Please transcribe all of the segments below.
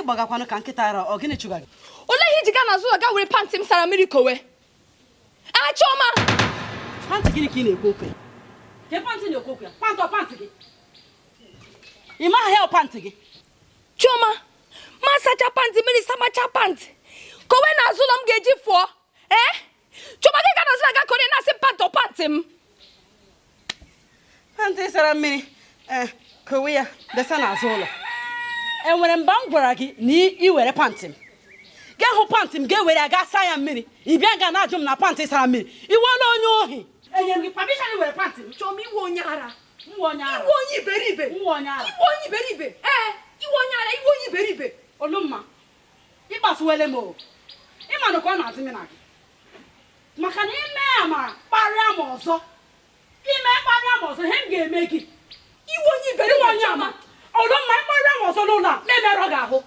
Ịgbagakwanụ ka nkịta ara ọ gịnị chụga gị? Olee ihe iji gaa n'azụ ụlọ gaa were pantị m sara mmiri kowe? A Chioma! Pantị gịnị ka ị na-ekwu okwu ya? Ke pantị na-ekwu okwu ya? Pantị ọ pantị gị? Ị maghị ya ọ pantị gị? Chioma, ma sacha pantị mmiri samacha pantị kowe n'azụ ụlọ m ga-eji fụọ. Ee? Chioma gị gaa n'azụ ụlọ gaa kowe na-asị pantị ọ pantị m. Pantị sara mmiri kowe ya desa n'azụ ụlọ. Enwere mgbe m gwara gị na ị were pantị m. Gaa hụ pantị m ga-ewere ya gaa saa ya mmiri. Ị bịa nga na-ajụ m na pantị sara mmiri. Ị wụọla onye ohi. Enyere m gị permission iwere pantị m. Chioma, iwe onye ara. Nwa onye ara. Iwe onye iberibe. Nwa onye ara. Iwe onye iberibe. Ee, iwe onye ara, iwe onye iberibe. Olumma, ịkpasuwele m o. Ịmanụ ka ọ na-adị m na gị. Maka na ime amara kparịa m ọzọ. Ime kparịa m ọzọ, ihe m ga-eme gị. Iwe onye iberibe. Iwe onye ama. Olumma, ịkparịa m ọzọ n'ụlọ a, na-emerụ gị ahụ.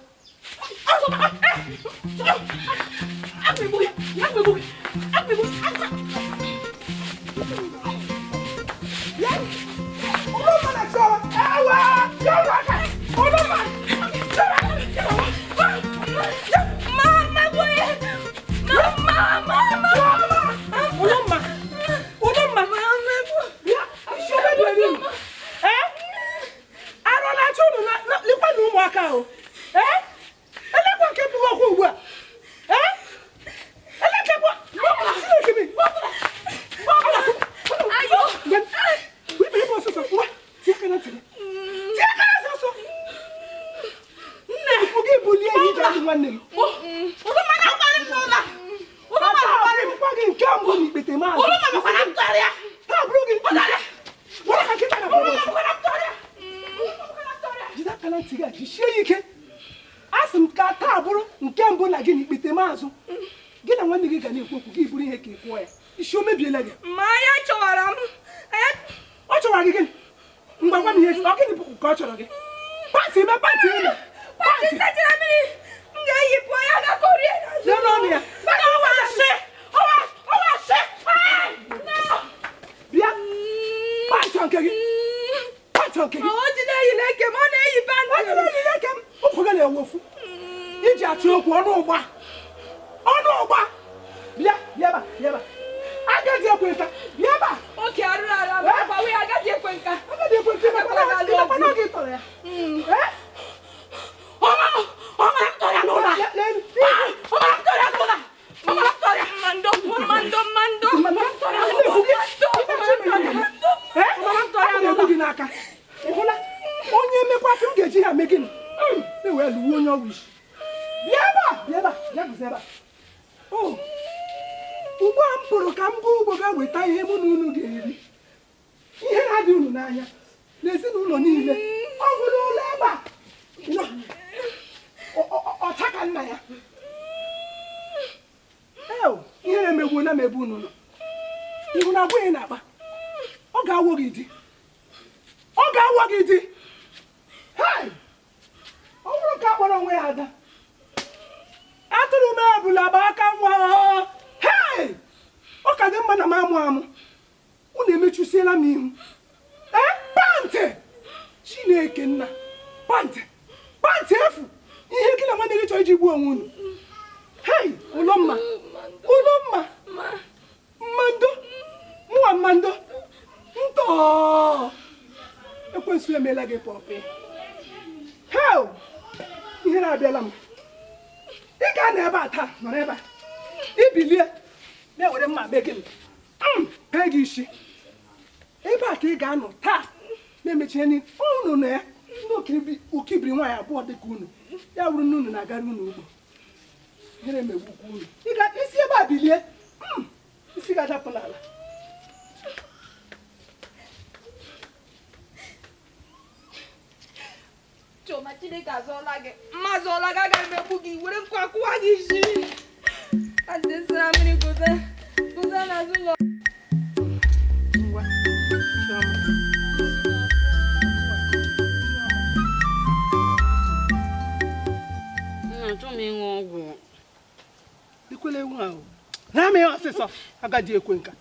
Agadi ekwe nka.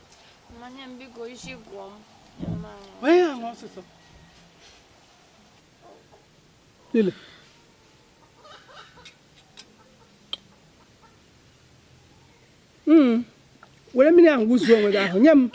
Lele. Were mmiri ahụ wụzuo onwe gị ahụ nye m.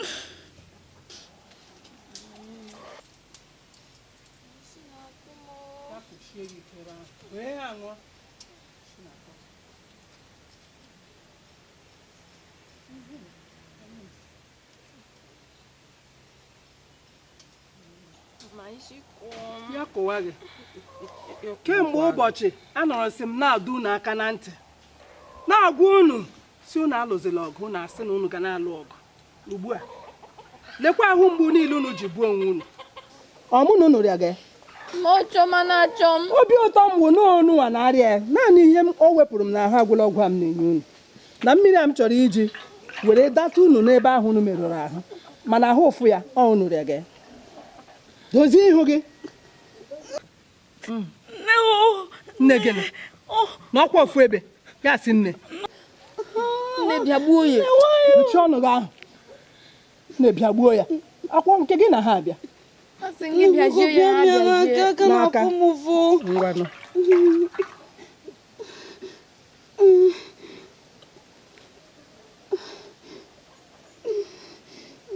Ya kụwa gị. Kemgbe ụbọchị anọrọsị m na-adụ unu aka na ntị na-agwa unu si unu alụzila ọgụ na asị na unu ga na-alụ ọgụ ugbu a lekwa ahụ mgbu niile unu ji buo onwe unu. Ọ mụ na unu rịa gị obi ụtọ m wụ n'onu nwa na-arịa ya. Naanị ihe o wepụrụ m n'ahụ agwụla ọgwụ a m na-enye unu na mmiri a m chọrọ iji were data unu n'ebe ahụ unu merụrụ ahụ mana ahụ ụfụ ya ọ unu rịa gị. Dozie ihu gị. Nne gị n'ọkwa ofu ebe ya sị nne. Nne bịa gbuo ya. Mechie ọnụ gị ahụ. Nne bịa gbuo ya. Akwọ nke gị na ha abịa. N'aka. Ngwanụ.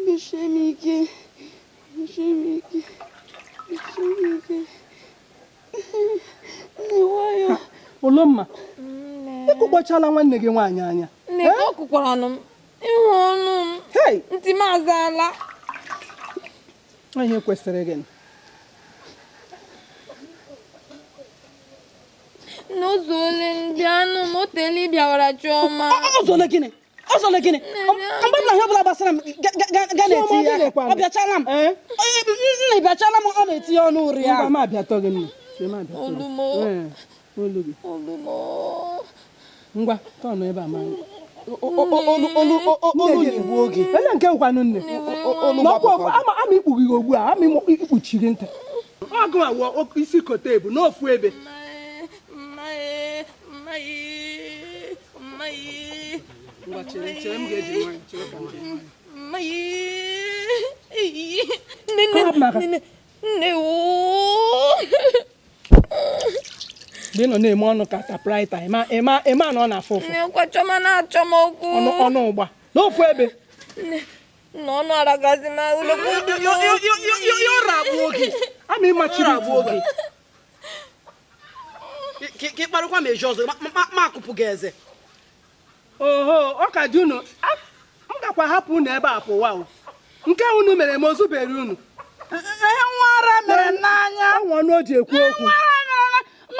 Mechie m ike. Mechie m ike. Mechie m ike. Ụlọmma, ịkụkpọchala nwanne gị nwaanyị anya. Nne, ọ kụkwara m ịhụ ọnụ m. Ntị m azaala. Ihe kwesịrị gị. N'ụzọ ole ndị anụ m o teela ị bịawara Chiọma. Ụzọ ole gịnị? Ụzọ ole gịnị? Mgbe m na ihe ọbụla gbasara m ga na-etinye aka. Ọ bịachala m. Nne bịachala m ọ na-etinye ọnụ ụrị ya. Ngwa m abịatọ gị nne. Olu gị. Ngwa tọnụ ebe a ma. Olu igbu oge. Ele nke nkwanụ nne. Ama ikpughi gị ugbu a, ama ikpuchi gị ntị. Ọgụ a wụ isi kote ebu n'ofu ebe. Ngwa chere chere m ga-eji nwayọ chere ka m ji nwayọ. Nne nne ooo. Mgbe ị nọ na-eme ọnụ ka tapraịta ịma na ọ na-afụ ụfụ. Nne Chiọma na-achọ m okwu. Ọnụ ụgba n'ofu ebe. Nne na ọnụ aragazi m ụlọ. Ya agbu oge. Ama ịmachiri agbu oge. Ka ị kparịkwa m eji ọzọ ma akụpụ gị eze. Oho, ọ ka dị unu. M gakwa hapụ unu ebe a pụwa o. Nke unu mere ma o zubere unu. Ihe nwa ara mere n'anya. Ọnwa ọnụ o ji ekwu okwu. M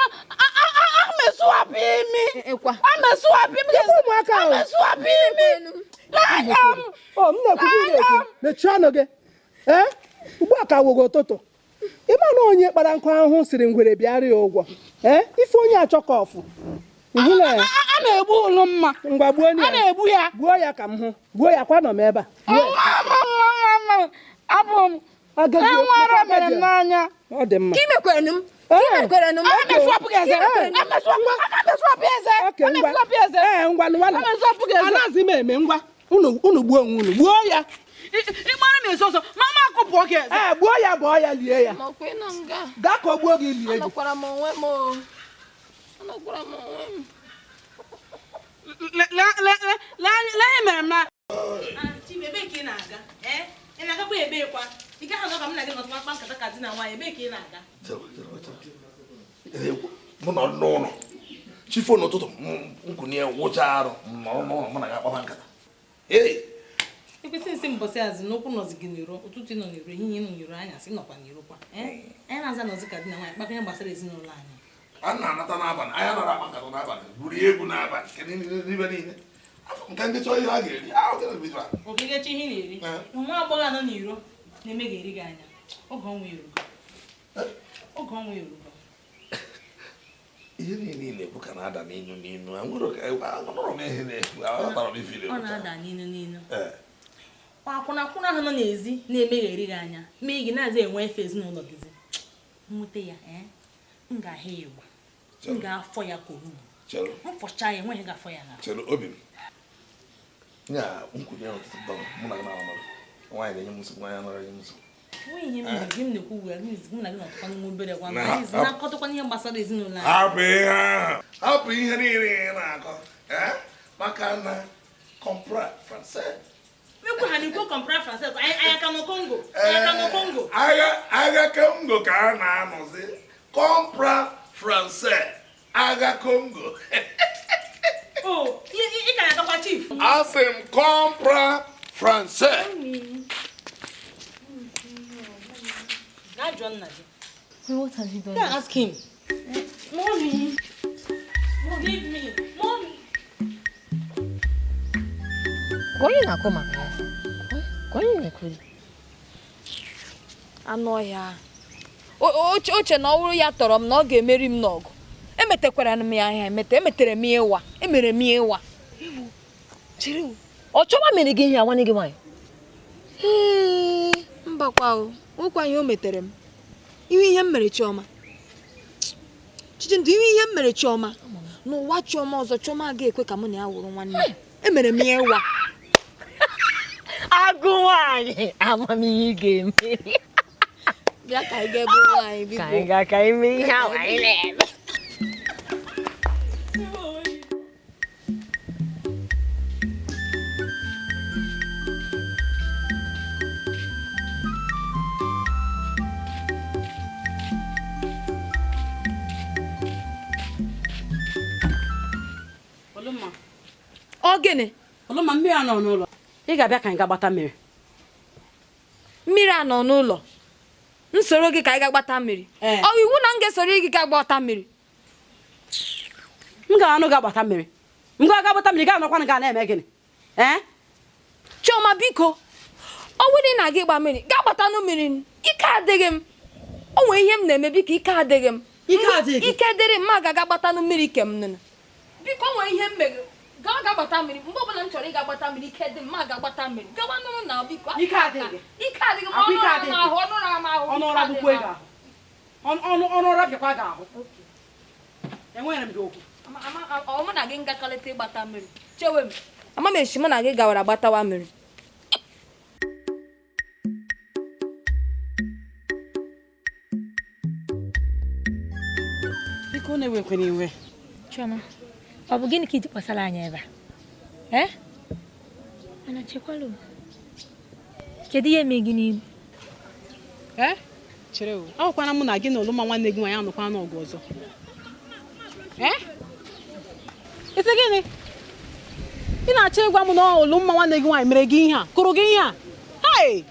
na-ekwu mechie ọnụ gị. Ee, ugbu a ka wogo ụtụtụ. Ịma na onye kpara nkụ ahụhụ siri ngwere bịara ya ụgwọ. Ee, ife onye achọ ka ọfụ. A na-egbu ụlọ mma. Ngwa gbuo ya. A na-egbu ya. Gbuo ya ka m hụ. Gbuo ya kwa nọ m ebe a. Abụ m. Nwa ara mere m n'anya. Ọ dị mma. Ka imekwerenụ m. Anaghịzi m eme ngwa. Unu gbuo onwe unu. Gbuo ya. Ịgbara m ezi ọzọ. Mama akụpụ gị eze. Ee, gbuo ya bọọ ya lie ya. Gaa ka o gbuo gị lie gị. Anọkwara m onwe m. Anọkwara m onwe m. Lee mere m na. Chibu, ebee ka ị na-aga? Ị na-agakwa ebee kwa? Ị gaghị anọ ka m na gị nọtụ mkpa nkata ka di na nwaanyị, ebee ka ị na-aga? Mụ nọ n'ụlọ. Chi fo n'ụtụtụ nkwunye wụcha arụ nọrọ n'ụlọ mụ na gị akpaba nkata. Ee. Ekwesị nsị mbọsị azụ n'okwu nọzi gị n'iro, ụtụtụ ị nọ n'iro, ehihie ị nọ n'iro, anyasị nọkwa n'iro kwa. Anyị na-aza nọzi ka di na nwaanyị kpakọ ihe gbasara ezinụlọ anyị. A na-anata n'abalị, anyị nara akpa nkata n'abalị, gwurie egwu n'abalị, kedu n'ibe niile. Afọ nke ndị chọọ ihe a ga-eri, ahụ kedụ bido a. Ogegechi ihe ị na-eri. Nwa agbọghọ anọ n'iro na-eme ga-eri gị anya. Oge ọnwa erugo. Oge ọnwa erugo. Ihe niile ị na-ekwu ka na-ada n'inu n'inu. Anụrụ m ihe na-ekwu, aghọtara m ife ị na-ekwu. Ọ na-ada n'inu n'inu. Akwụna akwụna ahụ nọ n'ezi na-emegheri gị anya, mee gị na-aza enwe efe ezinụlọ gịzi. Nwute ya, m ga-ahịa ya ịgba. M ga-afọ ya ka onugbu. M fọchaa ya, enweghị ga-afọ ya n'ahụ. Chere obi m. Nya nkwunye ụtụtụ dọrọ mụ na gị na-anọrọ. Nwaanyị na-enye m nsogbu, nwaanyị anọrọ enye m nsogbu. Nwunye ihe mere gị m na-ekwu ugbu a, mụ na gị nọtụkwa n'nwa obere gwa na-akọtụkwa ihe gbasara ezinụlọ anyị. Hapụ ihe ahụ. Hapụ ihe niile ị na-akọ. Maka na Comprends français. Mekwa ha na-ekwu comprends français. Anyị ka nọ Congo. Anyị ka nọ Congo. Agha Congo ka a na-anọzi. Comprends français. Agha Congo. Oh, ị ka na-agakwa chief. Asị m comprends français. Gaa jụọ nna gị. What has he done? Go and ask him. Mommy. Leave me. Mommy. Onye na-akọ maka ya? Ka onye na-ekwu? Anụ ọhịa. Oche na ọ wụrụ ya tọrọ m na ọ ga-emeri m n'ọgụ. Emetekwara m ya ahịa emete, emetere m ya ịwa, emere m ya ịwa. Chere o. Ọ chọba mere gị ihe a nwanne gị nwaanyị? Ee, mbakwa o. Nwekwa ihe o metere m. Ihu ihe m mere Chioma. Chijindu, ihu ihe m mere Chioma. N'ụwa Chioma ọzọ, Chioma agaghị ekwe ka mụ na ya wụrụ nwanne. Emere m ya ịwa. Agụ nwaanyị, amamihe ị ga-eme. Bịa ka anyị gaa ebe ụlọ anyị biko. Ka anyị gaa ka anyị mee ihe ahụ anyị na-eme. Ọ gịnị? Olumma, mmiri a nọ n'ụlọ. Ị ga-abịa ka anyị gaa gbata mmiri. Mmiri a nọ n'ụlọ. Nsoro gị ka anyị ga-agbata mmiri. Ọ iwu na m ga-esoro gị ga gbata mmiri. M ga-anụ ga agbata mmiri. M ga agbata mmiri ga-anọkwa ga na-eme gịnị? Ee? Chioma biko, ọ bụrụ na ị na-aga ịgba mmiri, gaa gbatanụ mmiri. Ike adịghị m. O nwere ihe m na-eme biko, ike adịghị m. Ike adịghị gị? Ike dịrị m, ma ga-aga gbatanụ mmiri ke m nụnụ. Biko, o nwere ihe m mere. Gaa ga gbata mmiri. Mgbe ọbụla m chọrọ ịga gbata mmiri, ike dị m, ma ga gbata mmiri. Gawa nụrụ na biko. Ike adịghị gị? Ike adịghị m, ọnụ ụra m ahụ, ọnụ ụra m ahụ. Ọnụ ụra bụkwa ị ga-ahụ. Ọnụ ụra bịakwa ga-ahụ. Enwere m gị okwu. Ọ mụ na gị ngakọrịta ịgbata mmiri. Chewe m. Ama m echi mụ na gị gawara gbatawa mmiri. Biko na-ewekwana iwe. Chioma, ọ bụ gịnị ka iji kpọsara anyị ebe a? Ee? Mana chekwala o. Kedu ihe mee gị n'ihu? Ee? Chere o. Ahụkwana mụ na gị na Olumma nwanne gị nwaanyị anọkwa n'ọgụ ọzọ. Ee? Isi gịnị? Ị na-achọ ịgwa m na Olumma nwanne gị nwaanyị mere gị ihe a? Kụrụ gị ihe a? Hai!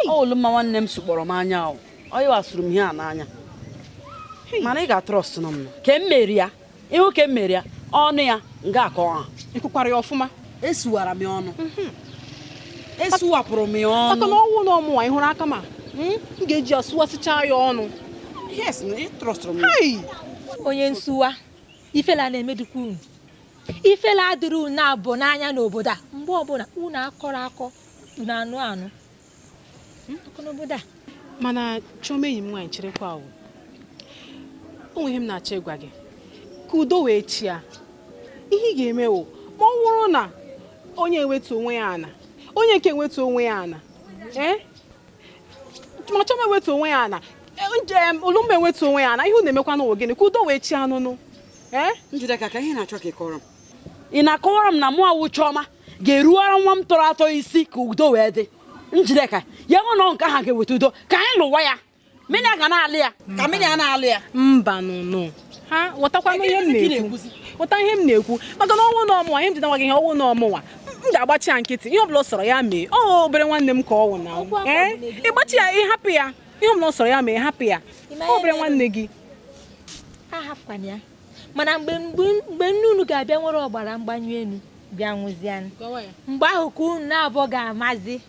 Olumma nwanne m sụkpọrọ m anya o. Ọ yịwasụrụ m ihe a n'anya. Mana ị ga-atrọst nọ m. Ke m mere ya, ịhụ ke m mere ya, ọnụ ya nga akọ ha. Ị kụkwara ya ọfụma? Esuwara m ya ọnụ. Esuwapụrụ m ya ọnụ. Maka na ọnwụ na ọmụnwa ị hụrụ aka ma m ga-eji ya sụwasịchaa ya ọnụ. Yes, ị trọstụrụ m. Hai! Onye nsuwa, ifela na-emedukwa unu. Ifela adịrị unu abụọ n'anya n'obodo a. Mgbe ọbụla unu akọrọ akọ, unu anụ anụ. Akọ n'obodo a. Mana Chioma enyi m nwaanyị cherekwa o. O nwere ihe m na-achọ ịgwa gị. Ka udo wee chịa. Ihe ị ga-eme wụ ma ọ bụrụ na onye ewetu onwe ya ana, onye nke ewetu onwe ya ana, ee? Ma Chioma ewetu onwe ya ana, Olumma ewetu onwe ya ana, ihe unu na-emekwa n'ụwa gịnị? Ka udo wee chịa nụnụ. Ee? Njideka, ka ihe na-achọ ka ị kọrọ m. Ị na-akọwara m na mụ awụ Chioma ga-eruwara nwa m tọrọ atọ isi ka udo wee dị. Njideka, ya nwe na nke ahụ ga-eweta udo ka anyị lụwa ya. Mmiri a ga na-alụ ya. Ka mmiri a na-alụ ya. Mba nụnụ. Ha ghọtakwanụ ihe m na-ekwu. Ghọta ihe m na-ekwu. Maka na ọnwụ na ọmụnwa, ihe m ji na-agwa gị ihe ọnwụ na ọmụnwa, m ga-agbachi ya nkịtị. Ihe ọbụla ọ sọrọ ya mee. Ọ obere nwanne m ka ọ wụ na. Ee? Ịgbachi ya, ịhapụ ya. Ihe ọbụla ọ sọrọ ya mee, hapụ ya. Ọ obere nwanne gị. Ahapụkwana ya. Mana mgbe nne unu ga-abịa nwere ọgbara mgbanyụ elu bịa nwụzianụ. Mgbe ahụ ka unu na-abụọ ga-amazi.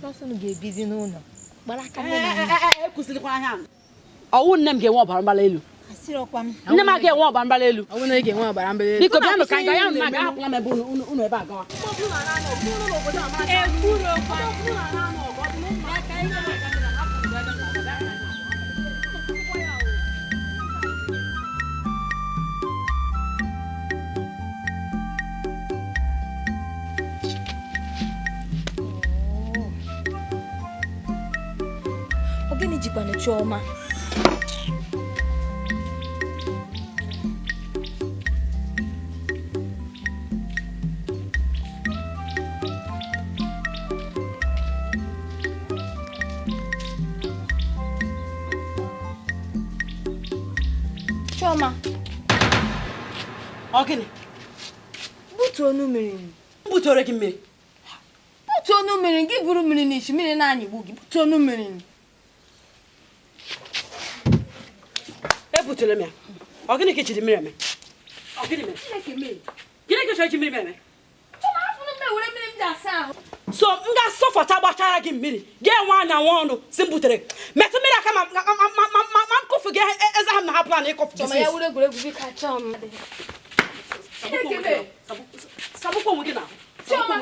Sọsọ unu ga-ebizi n'ụlọ. Gbara aka nne na nna. Ekwusịrịkwa ahịa. Ọwụ nne m ga-enwe ọbara mgbali elu. Asịrọkwa m. Nne m aga enwe ọbara mgbali elu. Ọwụ na ị ga-enwe ọbara mgbali elu. Biko bịanụ ka anyị gaa ya na aga ahapụla m ebe unu ebe a gawa. Ọ gịnị jikwanụ Chioma? Chioma. Ọ gịnị? Butuo onu mmiri. M butuoro gị mmiri. Butuo onu mmiri, gị buru mmiri n'isi, mmiri na-anyịgbu gị. Butuo onu mmiri. Ebutere m ya. Ọ gịnị ka i jiri mmiri eme? Ọ gịnị mere? Gịnị ka ị chọrọ iji mmiri eme? Chioma, afụnụ m ewere mmiri m ji asa ahụ. So m ga-asọfọta gbachara gị mmiri, gị enwe anya nwa ọnụ si m butere. Metụ mmiri aka ma m kụfu gị eze ha m na ha plan ịkọfụ gị. Chioma, ya were egwuregwu biko achọọ m. Sabụkwa onwe gị na. Chioma.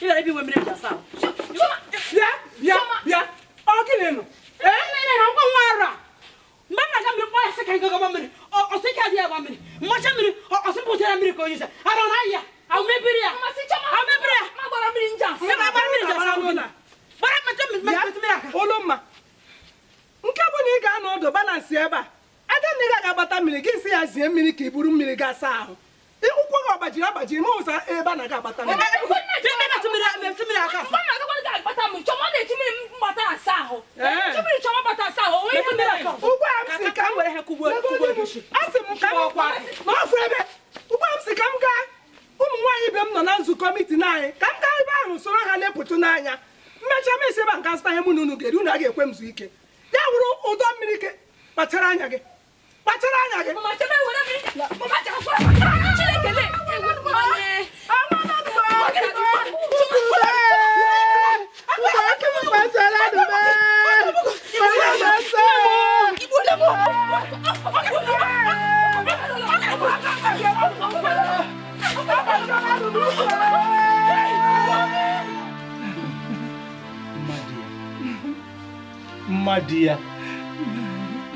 Ị gara ebe iwe mmiri m ji asa ahụ. Chioma. Bịa, bịa, bịa. Ọ gịnị nọ? Ee, na ngwa nwa arụ a. Mgbe m na-aga mmiri, kpọọ ya sị ka anyị gaba mmiri. Ọsị ike adịghị agba mmiri. Mmacha mmiri, ọsị m butere mmiri ka onye isi. Ara na ahịa, ahụ mebiri ya. Ahụ mebiri ya. Ma gbara mmiri nje asa. Ebe agbara mmiri ji asa ahụ gịnị? Gbara metụ mmiri aka. Olumma, nke bụ na ị ga-anọ ọdụ balansị ebe a. Adanne gị ga-agbata mmiri, gị sị ya zie mmiri ka i buru mmiri gaa saa ahụ. Ụkwụ gị ọgbajiri agbaji ma ụzọ ebe a na-aga agbata mmiri. Metụ mmiri aka. Mgbe m na-agakwa gị agbata mmiri, Chioma na-eji mmiri m gbata asa ahụ. Eji mmiri Chioma gbata asa ahụ, o nwee ihe mere. Ugbu a m sị ka m were ha kụgbuo gị isi. Asị m ka m n'ọfụ ebe. Ugbu a m sị ka m gaa. Ụmụ nwaanyị ibe m nọ na nzukọ mitin anyị, ka m gaa ebe ahụ soro ha lepụtụ n'anya. Mmecha m esi ebe a nka zụta ihe mụ na unu ga-eri, unu a ga-ekwe m zuo ike. Ya wụrụ ụdọ mmiri ke kpachara anya gị. Kpachara anya gị. Mama Chioma ewere mmiri. Mama Chioma Chineke lee.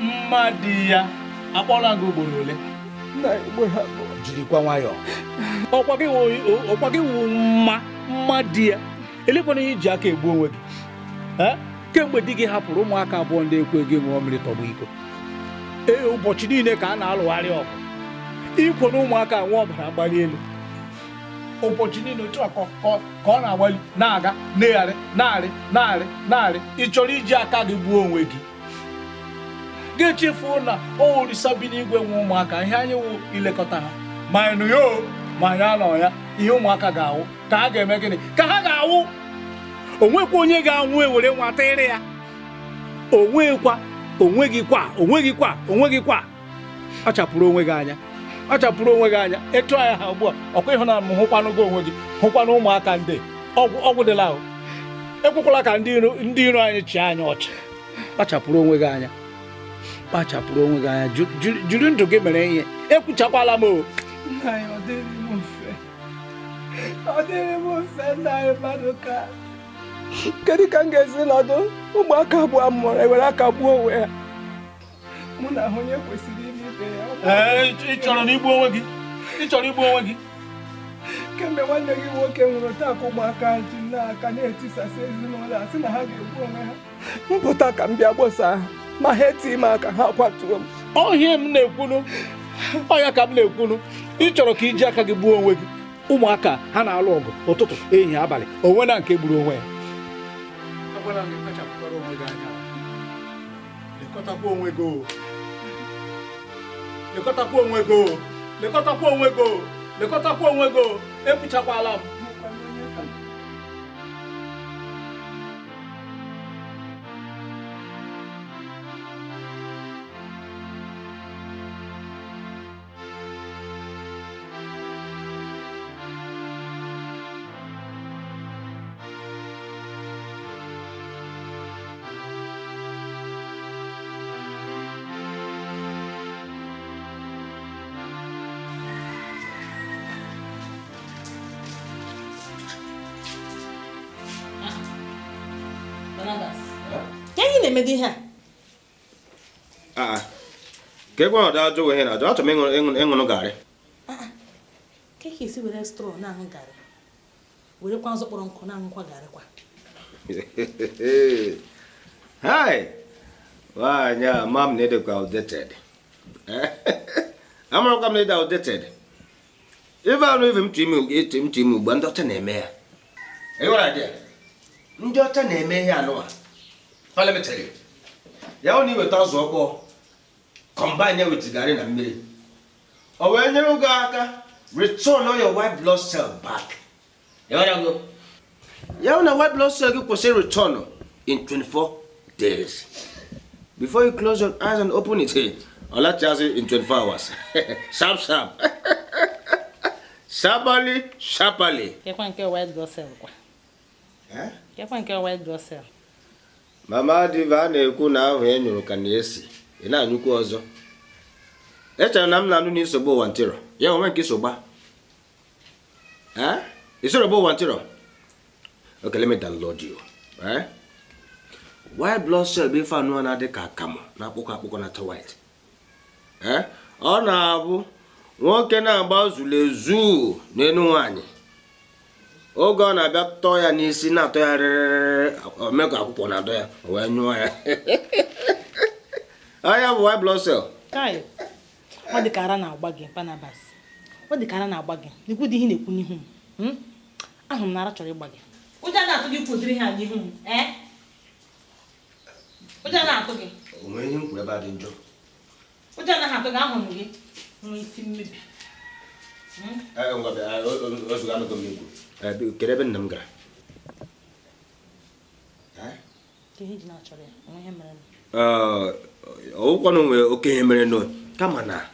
Mmadụ ya akpọla gị ugboro ole? Jirikwa nwayọọ. Ọkwa gị wụ mma di ya. Elekwana ihe iji aka egbu onwe gị. Kemgbe di gị hapụrụ ụmụaka abụọ ndị ekwe gị ṅụọ mmiri tọgbọ iko. Ee, ụbọchị niile ka a na-alụgharị ọgụ. Ikwo na ụmụaka nwa ọbara mgbali elu. Ụbọchị niile otu a ka ọ na-agbali na-aga na-egharị narị narị narị. Ị chọrọ iji aka gị gbuo onwe gị. Ga-echefuo na o orisa bi n'igwe nwe ụmụaka, ihe anyị wụ ilekọta ha. Ma anyị nụ ya o, ma anyị anọ ya, ihe ụmụaka ga-awụ ka ha ga-eme gịnị? Ka ha ga-awụ. O nwekwa onye ga-anwụ ewere nwata ịrị ya. Onwekwa, onweghịkwa, onweghịkwa, onweghịkwa. Kpachapụrụ onwe gị anya. Kpachapụrụ onwe gị anya. Etu anya ha ugbu a, ọkwa ịhụ na m hụkwanụ gị onwe gị, hụkwanụ ụmụaka ndị ọgwụ dịla ahụ. Ekwekwala ka ndị iro anyị chịa anyị ọchị. Kpachapụrụ onwe gị anya. Kpachapụrụ onwe gị anya. Jiri ndụ gị mere ihe. Ekwuchakwala m o. Nna anyị, ọ dịrị m mfe. Ọ dịrị m mfe, nna anyị mmadụ ka. Kedu ka m ga-esi nọdụ ụmụaka abụọ m mụrụ ewere aka gbuo onwe ha? Mụ na onye kwesịrị ime ibe ya. Ee, ị chọrọ na igbu onwe gị. Ị chọrọ igbu onwe gị. Kemgbe nwanne gị nwoke nwụrụ taa ka ụmụaka ji n'aka na-etisasị ezinụlọ a sị na ha ga-egbu onwe ha. M pụta ka m bịa gbosa ha, ma ha eti m aka ha kwatuo m. Ọhịa m na-ekwunu, ọhịa ka m na-ekwunu. Ị chọrọ ka iji aka gị gbuo onwe gị. Ụmụaka ha na-alụ ọgụ ụtụtụ, ehihie, abalị, onwe na nke gburu onwe ya. Agwala m gị kpachapụkwara onwe gị anya. Lekọtakwa onwe gị o. Lekọtakwa onwe gị o. Lekọtakwa onwe gị o. Lekọtakwa onwe gị o. Ekwuchakwala m. Ka ekwe ọdụ ajụ ihe na ajụ achọrọ m ịṅụnụ garị. Ka ka esi were straw na-aṅụ garị, werekwa nzọ kpọrọ nkụ na-aṅụkwa garị kwa. Hai, nwaanyị a ma m na ịdịkwa outdated. Amarakwa m na ịdị outdated. Ife anụ ife m tụ ime ugbu a, ndị ọcha na-eme ya. Ị nwere idea? Ndị ọcha na-eme ihe anụwa. Let me tell you. Ya ọ na iweta azụ ọkpọọ combine ya with garị na mmiri. O wee nyere gị aka return all your white blood cell back. Ịghọtago? Ya hụ na white blood cell gị kwụsị return in 24 days. Before you close your eyes and open it, ọlachazi in 24 hours. Sharp sharp. Sharply, sharply. Kekwa nke white blood cell kwa. Eh? Kekwa nke white blood cell. Mama Diva na-ekwu na ahụ e nyụrụ ka na-esi. Ị na-anyụkwu ọzọ. Echere na m na-anụ na isogbu ụwa ntịrọ. Ya onwe nke isogba. Eh? Isoro bụ ụwa ntịrọ. Okay, let me download you. Eh? White blood cell bụ ife anụ a na-adị ka akamụ na-akpụkọ akpụkọ na-acha white. Eh? Ọ na-abụ nwoke na-agba zuru ezu n'elu nwaanyị. Oge ọ na-abịa tọọ ya n'isi na-atọ ya rịrịrị ome ka akwụkwọ na-adọ ya o wee nyụọ ya. Anya bụ white blood cell. Kai. Ọ dị ka ara na-agba gị, Barnabas. Ọ dị ka ara na-agba gị. N'ikwu dị ihe na-ekwu n'ihu m. Ahụrụ m na ara chọrọ ịgba gị. Ụjọ na-atụ gị kwudiri ihe a n'ihu m. Eh? Ụjọ na-atụ gị. O nwere ihe m kwuru ebe a dị njọ. Ụjọ anaghị atụ gị, ahụrụ m gị. Nwa isi mmebi. Ngwa bịa, ozugbo anọghị m n'egwu. Kedu ebe nna m gara? Ihe ji na-achọrọ ya, onwe ihe mere. Ọwụkwanụ nwere oke ihe mere nụ. Kama na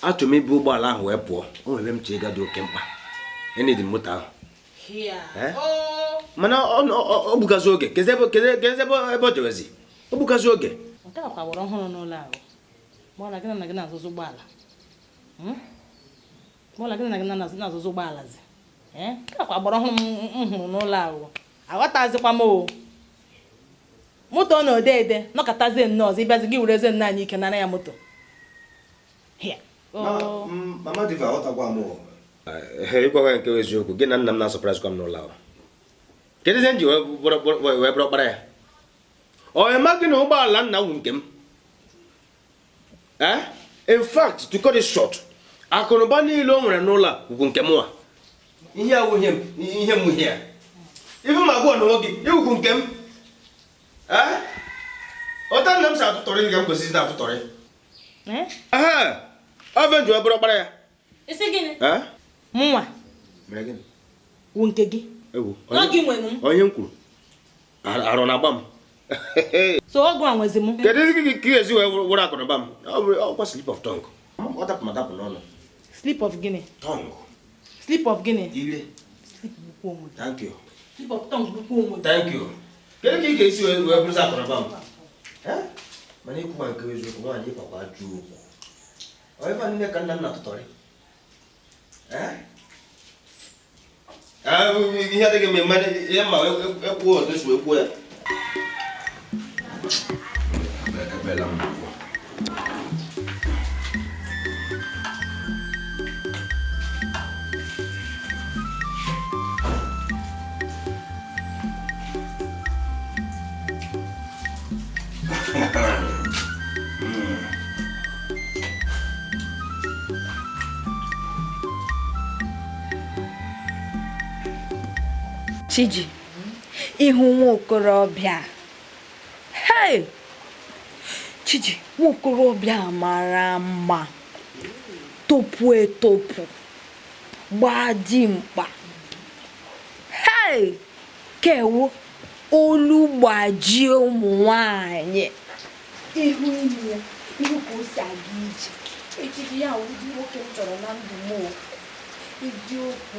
achọrọ m ibu ụgbọala ahụ wee pụọ. O nwere ebe m chee ịga dị oke mkpa. Enidi m moto ahụ. Mana ọ gbugazi oge. Kedu ebe ọ jewezi? Ọ gbugazi oge. Nke a kwa were ọhụrụ n'ụlọ ahụ. Mụ na gị na gị na-azụzụ ụgbọala. Mụ na gị na gị na-azụzụ ụgbọala zi. Nke a kwa gbara ọhụrụ m hụrụ n'ụlọ ahụ. Aghọtazikwa m o. Moto na ode ede nọkọtazie nnọọ ọzọ ịbịazi gị wereze nna anyị ike nara ya moto. Mama Diva aghọtakwa m. Ịgwa nke eziokwu, gị na nna m na-asọpraịz kwa m n'ụlọ ahụ. Kedu ihe m ji wee bụrụ ọkpara ya? Ọ emaghị na ụgbọala nna wụ nke m. Eh? In fact, to cut it short, akụnụba niile o nwere n'ụlọ a wụ nke mụnwa. Ihe a wụ ihe m ihe a. Ife m agwọ n'onwe gị, iwukwu nke m. Eh? Ọta nna m si atụtọrị gị ka m kwesịrị na-atụtọrị. Aha! Ọ bụ nji wee bụrụ ọkpara ya. Isi gịnị? Eh? Mụnwa. Mere gịnị? Wụ nke gị. Ewu. Ọ gị nwere m. Onye m kwuru. Arụ na-agba m. So ọgwụ a nwezi m. Kedu ihe ka ị ga-esi wee wụrụ akụnụba m? Ọ bụ ọkwa slip of tongue. Ọ dapụ ma dapụ n'ọnụ. Slip of gịnị? Tongue. Slip of gịnị? Ire. Slip bụkwa onwe gị. Thank you. Slip of tongue bụkwa onwe gị. Thank you. Kedu ka ị ga-esi wee bụrụzi akụnụba m? Mana ikwu ma nke eziokwu, nwaanyị ịkwakwa ajọ okwu. Ọ ife niile ka nna m na-atụtọrị. Ihe adịghị m eme ihe mma ekwuo otu esi wee kwuo ya. Ebela m akwụkwọ. Chiji, ịhụ nwa okorobịa. Hey! Chiji, nwa okorobịa mara mma. Topu etopu. Gbaa dimkpa. Hey! Kewo, olu gbajie ụmụ nwanyị. Ihu imi ya, ihu ka o si aga ije. Ejiji ya ụdị nwoke m chọrọ na ndụ m o. Eziokwu.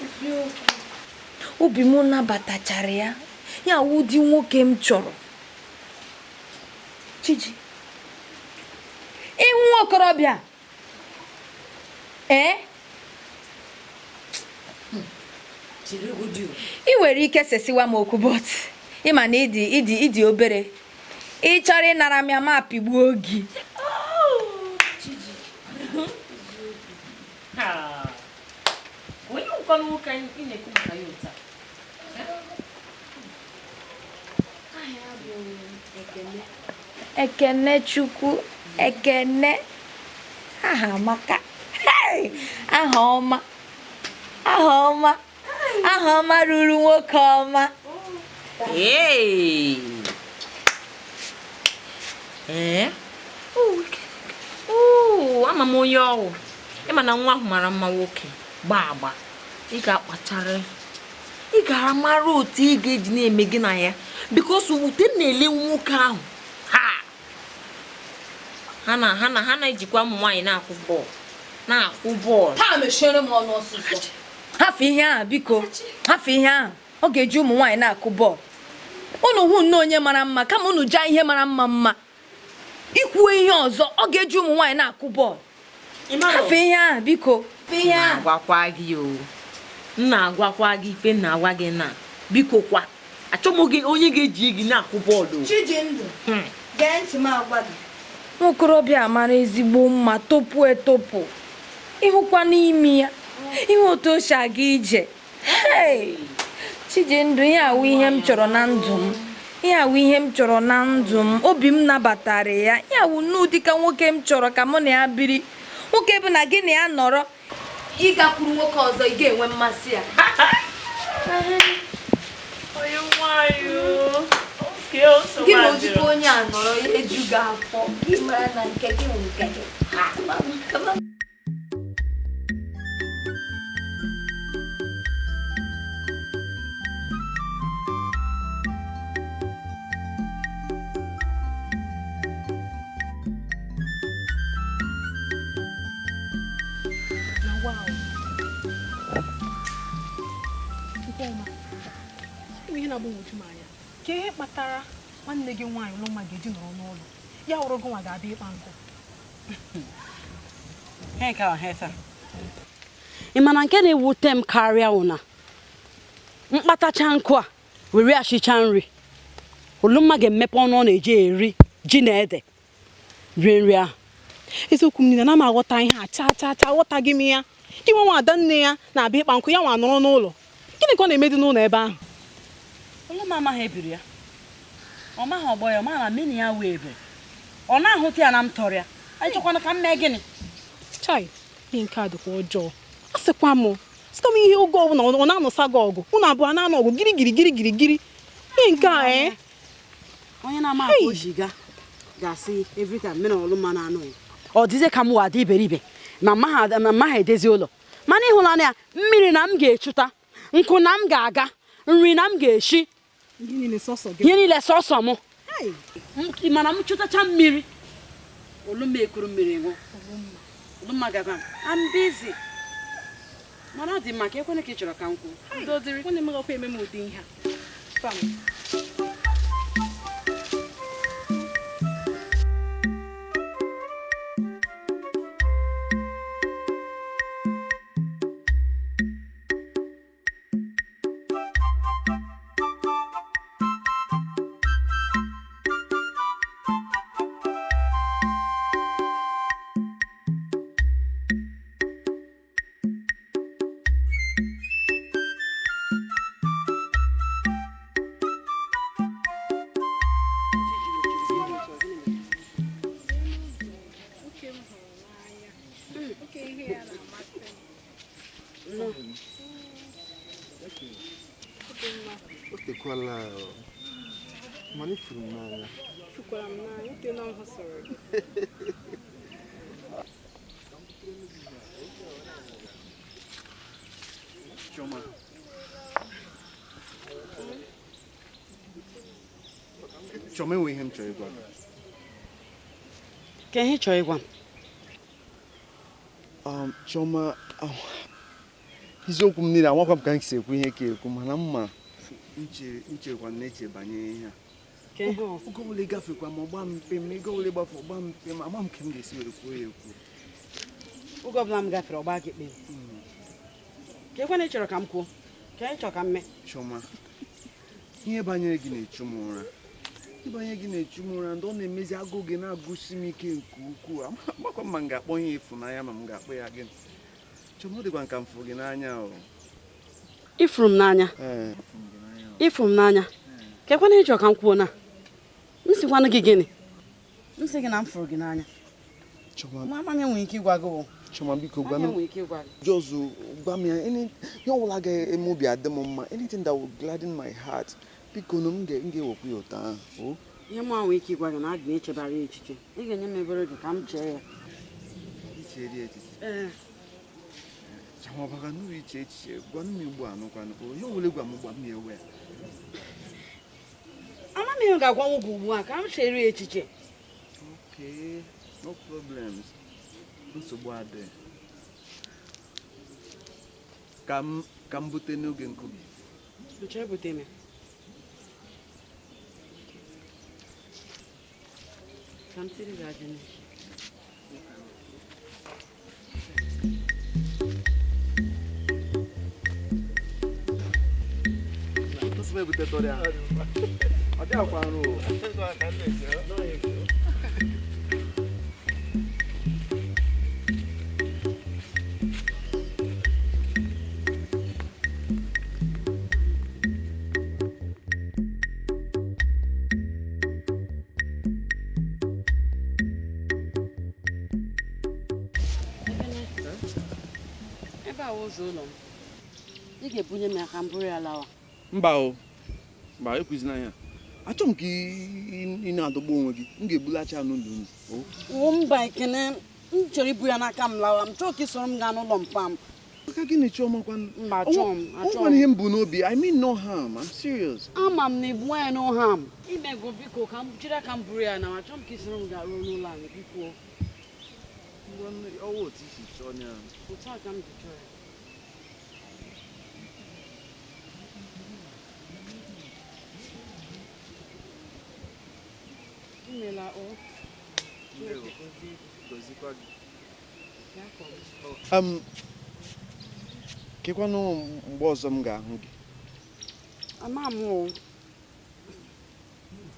Eziokwu. Obi m nabatachara ya. Ya ụdị nwoke m chọrọ. Chiji, ịhụ nwa okorobịa. Ee? Ị nwere ike sesiwa m okwu but ịma na ịdị obere. Ị chọrọ ịnara m ya ma pigbuo gị. Onye ụkọ nwoke ị na-ekwu maka ya otu a? Ekene Chukwu, Ekene. Aha amaka. Aha ọma. Aha ọma. Aha ọma ruru nwoke ọma. Ee. Ee? Oo, ama m onye ọwụ. Ịma na nwa ahụ mara mma nwoke gbaa agba. Ị ga-akpachara. Ị ga-amara otu ị ga-eji na-eme gị na ya. Because ute na-ele nwoke ahụ. Ha! Ha na-ejikwa ụmụ nwaanyị na-akwụ bọọlụ. Na-akwụ bọọlụ. Ha mechiere m ọnụ ọsụsọ. Hafụ ihe ahụ biko. Hafụ ihe ahụ. Ọ ga-eji ụmụ nwaanyị na-akụ bọọlụ. Unu hụ nnọọ onye mara mma kama unu jaa ihe mara mma mma. Ikwuo ihe ọzọ ọ ga-eji ụmụ nwaanyị na-akụ bọọlụ. Hafụ ihe ahụ biko. Ihe ahụ. Agwakwa gị o. M na-agwakwa gị ife na-agwa gị na biko kwa. Achọ m gị onye ga-eji gị na-akụ bọọlụ. Chijindụ. Gee ntị m agwa gị. Nwokorobịa mara ezigbo mma topu etopu. Ịhụkwa n'imi ya. Ihe otu o si aga ije. Hey! Chijindụ, ihe awụ ihe m chọrọ na ndụ m. Ihe awụ ihe m chọrọ na ndụ m. Obi m nabatara ya. Ihe awụ nnọọ dịka nwoke m chọrọ ka mụ na ya biri. Nwoke bụ na gị na ya nọrọ. Ị gakwuru nwoke ọzọ ị ga-enwe mmasị ya. Gị na ojikwa onye a nọrọ eju gị afọ. Gị mara na nke gị wụ nke gị. Ka ihe kpatara nwanne gị nwaanyị Ụlọmma ga-eji nọrọ n'ụlọ ya wụrụ gị nwa ga-abịa ịkpa nkụ. Ị ma na nke na-ewute m karịa wụ na mkpatacha nkụ a were achịcha nri Ụlọmma ga-emepe ọnụ ọ na-eji eri ji na ede rie nri ahụ. Eziokwu m niile na m aghọta ihe a chaa chaa chaa aghọtaghị m ya. Gị nwa ada nne ya na-abịa ịkpa nkụ ya nwa nọrọ n'ụlọ. Gịnị ka ọ na-emedi n'ụlọ ebe ahụ? Ụlọmma amaghị ebiri ya. Ọ maghị ọgbọ ya, ọ maghị na mmiri ya wee ebe. Ọ na-ahụta ya na m tọrọ ya. Anyị chọkwana ka m mee gịnị? Chai, ihe nke a dịkwa ọjọọ. A sịkwa m, sịkwa m ihe oge ọbụla ọ na-anụsa gị ọgụ. Unu abụọ na-anụ ọgụ giri giri giri giri giri. Ihe nke a ee. Onye na-ama akpa o ji ga ga-asị every time mmiri Ụlọmma na-anụ ya. Ọ dịzie ka m wa dị iberibe ma mma ha edezi ụlọ. Mana ịhụlanụ ya, mmiri na m ga-echuta, nkụ na m ga-aga, nri na m ga-eshi. Ihe niile sọsọ m. Mana m chụtacha mmiri. Ụlọmma ekuru mmiri ṅụ. Ụlọmma gagwa m. I'm busy. Mana ọ dị mma ka ekwene ka ị chọrọ ka m kwuo. Nwanne m gakwa eme m ụdị ihe a. Chioma, enwe ihe m chọrọ ịgwa gị. Ka ihe ị chọrọ ịgwa m? Chioma, eziokwu m niile amakwa m ka m si ekwu ihe ka ekwu mana mma nchekwa na-eche banyere ihe a. Oge ọbụla ịgafekwa ma ọgba mpe m, ego ọbụla ịgbafe ọgba mpe m, ama m ka m ga-esi were kwuo ya ekwu. Oge ọbụla m gafere ọgba gị kpe. Ka ekwe na ị chọrọ ka m kwuo, ka ị chọrọ ka m mee. Chioma, ihe banyere gị na-echu m ụra. Ihe banyere gị na-echu m ụra, ndị ọ na-emezi agụụ gị na-agụsi m ike nke ukwuu. Amakwa m ma m ga-akpọ ihe ịfụnanya ma m ga-akpọ ya gịnị. Chioma, ọ dịkwa nka m fụrụ gị n'anya o. Ifuru m n'anya. Ifuru m n'anya. Ka ekwe na ị chọrọ ka m kwuo na m sịkwanụ gị gịnị? M sị gị na m fụrụ gị n'anya. Chioma, Mama m enweghị ike ịgwa gị o. Chioma, biko gwa m. Just gwa m ya, ihe ọbụla ga-eme obi adị m mma, anything that will gladden my heart. Biko na m ga-ewekwa ya ụtọ ahụ. Ihe mụ nwee ike ịgwa gị na aga m echebara ya echiche. Ị ga-enye m ebere oge ka m chee ya. Chere echiche. Chama baga nuru iche echiche gwa m ugbu a nụkwanụ onye ọbụla gwa m gwa m ewe. Ama m ihe ga-agwa nwoke ugbu a ka m chere echiche. Okay, no problems. Nsogbu adịghị. Ka m bute n'oge nkubi. Nche bute m. Ka m tiri gị ajị n'isi. Ọ dịghịkwa nrụ. Ebe a ụzọ ụlọ m, ị ga-ebunye m ya ka m buru ya lawa. Mba o, mba ekwuzina ya. Achọrọ m ka ị na-adọgbu onwe gị, m ga-ebulacha ya n'ụlọ unu. Mba Ekene, m chọrọ ibu ya n'aka m lawa, m chọrọ ka ị soro m gaa n'ụlọ mpa m. Maka gịnị Chioma kwanụ? Mba, achọọ m, achọọ m. Ihe m bụ n'obi, I mean no harm, I'm serious. Ama m na ibu nwaanyị no harm. Imego biko ka m jiri aka m buru ya na achọrọ m ka ị soro m gaa ruo n'ụlọ anyị biko. Ọwụ otu isi chọọ ya. Otu a ka m ji chọọ ya. Imela o. Kekwanụ mgbe ọzọ m ga-ahụ gị. Ama m o.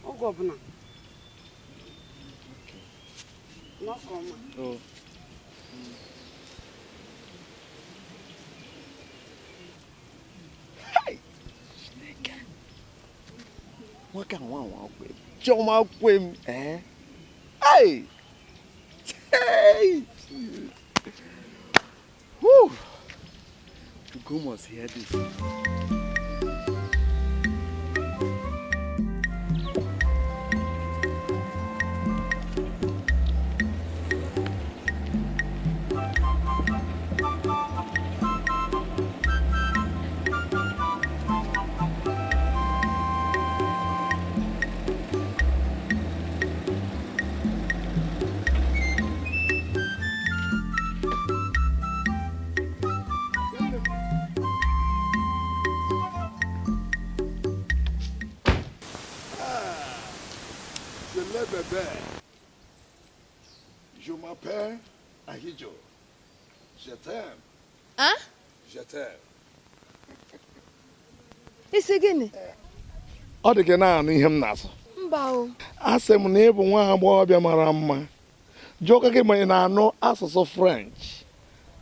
Oge ọbụla. N'ọkọ ọma. Oh. Hey! Chineke. Nwoke a nwa nwa kwe m. Chioma kwe m. Eh? Hey! Hey! Whew! Ugo must hear this. Bébé, je m'appelle Ahijo. Je t'aime. Hein? Je t'aime. Isi gịnị? Ọ dị gị naanị ihe m na-asụ. Mba o. Asị m na ị bụ nwa agbọghọbịa mara mma. Jụọ ka gị ma ị na-anụ asụsụ French.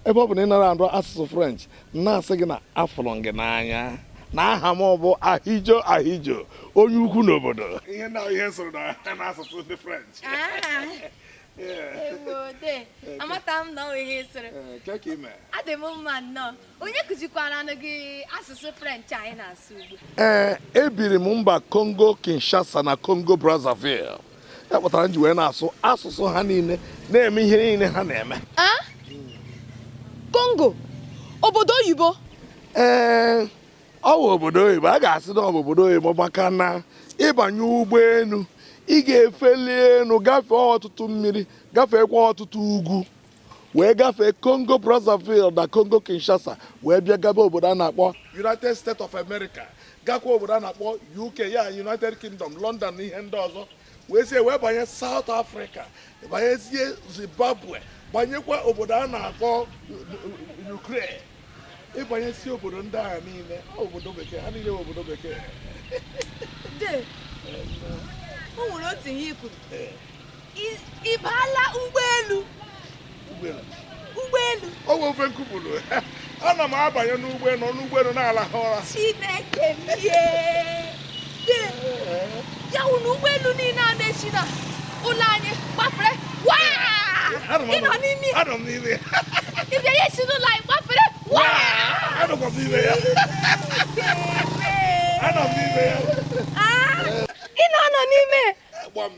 Ebe ọ bụ na ị nara anụ asụsụ French, na-asị gị na afụrụ gị n'anya. Na aha m bụ Ahijo Ahijo, onye ukwu n'obodo. Ihe na ihe soro na n'asụsụ ndị French. Ewode, amata m na ọ ihe soro. Ka ime? Adị m mma nnọọ. Onye kụzikwara anụ gị asụsụ French anyị na-asụ ugbu a? Ee, ebiri m mba Congo Kinshasa na Congo Brazzaville. Ya kpatara m ji wee na-asụ asụsụ ha niile, na-eme ihe niile ha na-eme. Congo, obodo oyibo? Ee. Ọ bụ obodo oyibo, a ga-asị na ọ bụ obodo oyibo maka na ịbanye ụgbọelu ị ga-efeli elu gafee ọtụtụ mmiri, gafeekwa ọtụtụ ugwu, wee gafee Congo Brazzaville na Congo Kinshasa, wee bịa gaba obodo a na-akpọ United States of America, gakwa obodo a na-akpọ UK ya United Kingdom, London na ihe ndị ọzọ, wee sie wee banye South Africa, banyezie Zimbabwe, banyekwa obodo a na-akpọ Ukraine. Ịbanye si obodo ndị agha niile, obodo bekee, ha niile obodo bekee. De, o nwere otu ihe i kwuru. Ị baala ụgbọelu? Ụgbọelu. Ọ bụ ofe nkupụrụ. Ana m abanye n'ụgbọelu, n'ụgbọelu na-ala ha ụra. Chineke m ye. De, ya wụ na ụgbọelu niile a na-esi na ụlọ anyị gbafere. Waa! Ị nọ n'ime. Anọ m n'ime. Ị bịa ya esi n'ụlọ anyị gbafere. Waa! Anọkwa m n'ime ya. Anọ m n'ime ya. Ị nọ n'ime. Gba m.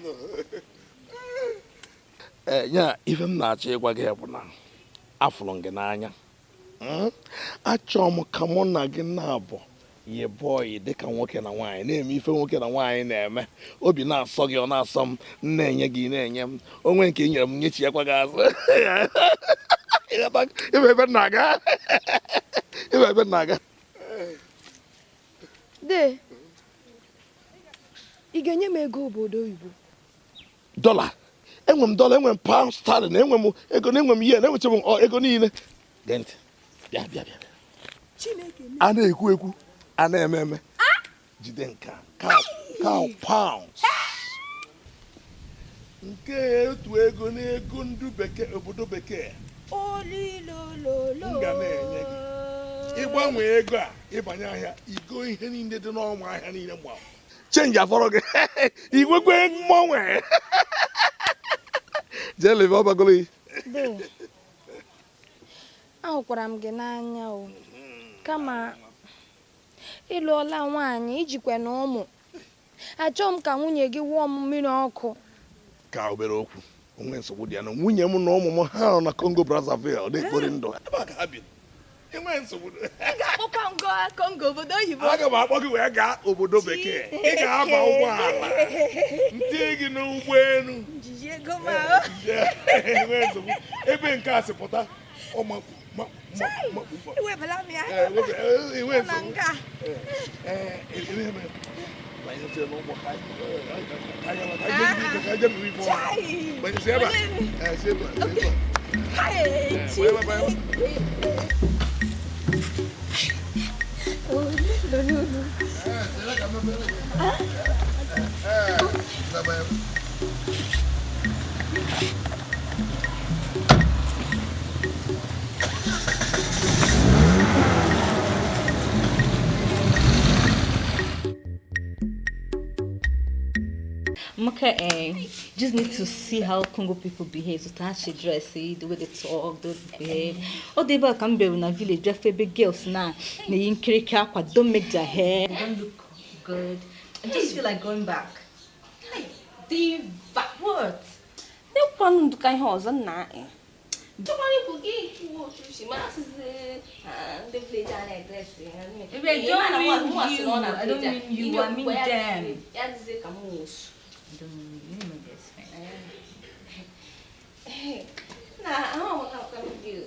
Ya ife m na-achọ ịgwa gị bụ na Afụrụ m gị n'anya. Achọrọ m ka mụ na gị na-abụ ye bọyị dịka nwoke na nwaanyị na-eme ife nwoke na nwaanyị na-eme. Obi na-asọ gị, ọ na-asọ m, na-enye gị, na-enye m. Onwe nke i nyere m nyechiekwa gị azụ. Ibe ebe na-aga. Ibe ebe na-aga. Dee, ị ga-enye m ego obodo oyibo? Dọla. Enwe m dọla, enwe m pound sterling, enwe m ego, enwe m yen, enwecha m ego niile. Gee ntị. Bịa, bịa, bịa. A na-ekwu ekwu, a na-eme eme. Jide nke a, cow pounds. Nke otu ego n'ego ndị bekee, obodo bekee. M ga na-enye gị. Ịgbanwe ego a, ịbanye ahịa, igo ihe niile dị n'ọnwa ahịa niile gba. Chenji afọrọ gị. Igwekwe mgbanwe. Jee lebe ọbagolo gị. Ahụkwara m gị n'anya o. Kama ị lụọla nwaanyị, ijikwa na ụmụ. Achọghị m ka nwunye gị wụọ m mmiri ọkụ. Ka obere okwu, onwe nsogbu dị ya na nwunye m na ụmụ m ha nọ na Congo Brazzaville na-ekpori ndụ. Ebe a ka ha bi. Enwe nsogbu. Ị ga-akpọkwa m gaa Congo obodo oyibo. Aga m akpọ gị wee gaa obodo bekee. Ị ga-aba ụgbọala. Ntinye gị n'ụgbọelu. Njiji ego m ahụ. Enwe nsogbu. Ebe nke a si pụta, ọ makpu. Ewebela m ya. Enwe nsogbu. Maka, just need to see how Congo people behave. So how she dress, see the way they talk, the way they behave. Oh, they back in a village, just big girls now. They don't make their hair, they don't look good. I just feel like going back. Hey, diva, what? They want to kind of na. I don't mean you. I mean them. I don't mean you, my best friend. Nah, I don't want to come with you.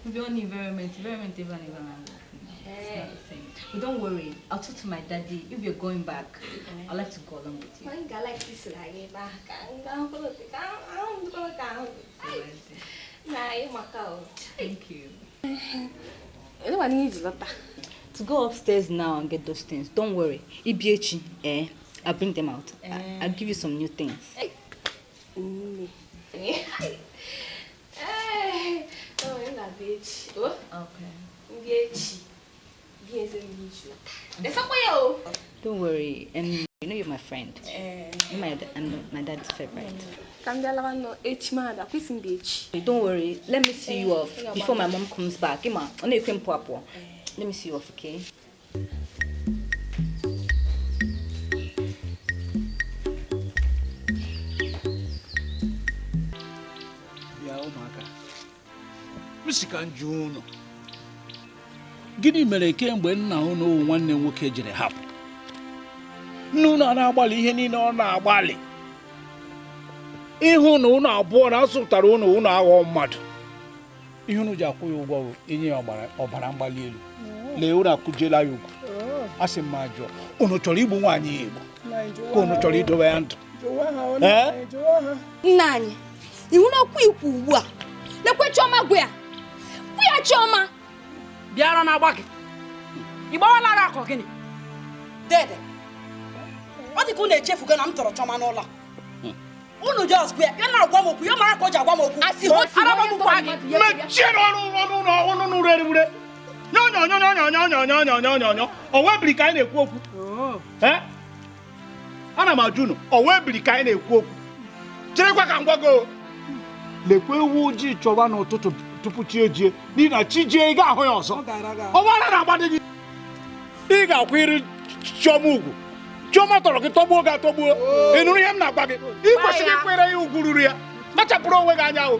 We'll be on environment, environment, environment. It's not the same. But don't worry, I'll talk to my daddy. If you're going back, I'd like to go along with you. I like this. Thank you. To go upstairs now and get those things. Don't worry. Ibiechi, eh? I'll bring them out. I'll give you some new things. Okay. Don't worry, and you know you're my friend. I'm my dad's favorite. Don't worry, let me see you off before my mom comes back. Let me see you off, okay? Mr. Gịnị mere kemgbe nna unu nwanne nwoke jere hapụ? Nne unu na-agbalị ihe niile ọ na-agbalị. Ịhụ na unu abụọ na-asụtara unu unu aghọ mmadụ. Ihe unu ji akwụ ya ụgwọ bụ inye ya ọbara mgbali elu. Lee unu akụjiela ya ugwu. A sị m ma jụọ, unu chọrọ igbu nwaanyị ya egbu? Ka unu chọrọ idobe ya ndụ? Nna anyị, ihu na okwu ikwu ugbu a. Lekwe Chioma gwa ya. Gwa ya Chioma. Bịara na-agba gị. Ị gbawala ara akọ gịnị? Dede, ọ dị ka unu echefugo na m tọrọ Chioma n'ụlọ. Unu just gwa ya, ya na-agwa m okwu, ya mara ka o ji agwa m okwu. Ara m gwa gị. Mechie n'ọnụ ọnụ ọnụ n'ụrụ eribure. Nyọ. O webiri ka anyị na-ekwu okwu. Ana m ajụ unu, o webiri ka anyị na-ekwu okwu. Cherekwa ka m gwa gị o. Lekwa ewu ojii chọwa n'ụtụtụ tupu chi ejie, n'ihi na chi jie ị ga-ahụ ya ọzọ. Ọwara na-agbadị gị. Ị ga-akwụ iri Chioma ugwu. Chioma tọrọ gị tọgbuo gị atọgbuo. Ị nụrụ ihe m na-agwa gị? Ị kwesịrị ịkwere ya ugwu ruru ya. Kpachapụrụ onwe gị anya o.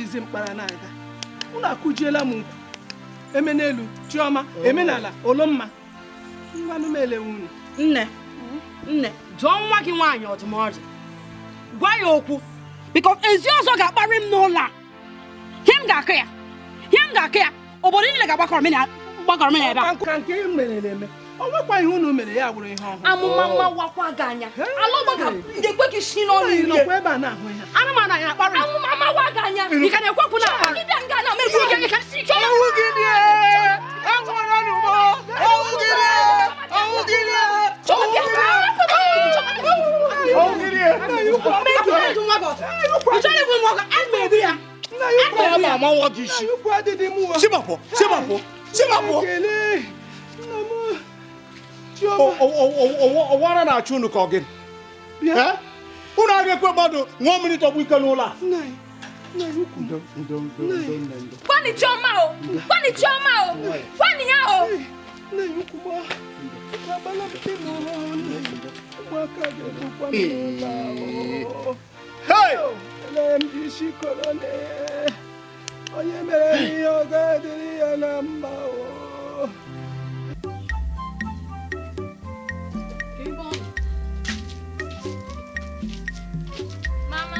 jizi mkpara na-aga. Unu akụjiela m nkwu. Eme n'elu, Chioma, eme n'ala, Olumma. Ngwanụ m elewe unu. Nne, nne, jụọ nwa gị nwaanyị ọdụmọdụ. Gwa ya okwu. Because ezi ọzọ ga-akparị m n'ụlọ a. Ihe m ga-akụ ya. Ihe m ga-akụ ya. Obodo niile ga-agbakọrọ m na ebe a. Ka nke m mere na-eme. O nwekwa ihe unu mere ya gwụrụ ihe ọhụrụ. Amụma mma wakwa gị anya. Ala ọgbọ ga-ekwe gị si n'ọnụ Ị ihe. nọkwa ebe a na-ahụ ihe. Anụmanụ anyị na-akparị. Amụma mma wa gị anya. Ị ka na-ekwu okwu na-akparị. Ịbịa nga na mezu gị. Ọnwụ gịnị? Anwụrụ m! Ọnwụ gịnị? Ọnwụ gịnị? Ọnwụ gịnị? Ị chọrọ igbu m ọgụ? Aga m egbu ya. Ya ma amawa gị isi. Chimapụ, chimapụ, chimapụ. Ọwara na-achụ unu ka ọ gịnị? Unu agaghị ekwe mmadụ ṅụọ mmiri tọgbọ ike n'ụlọ a. Gwani Chioma o! Gwani Chioma o! Gwani ya o! Hey! Onye mere ihe ọ ga-adịrị ya na mma o. Mama.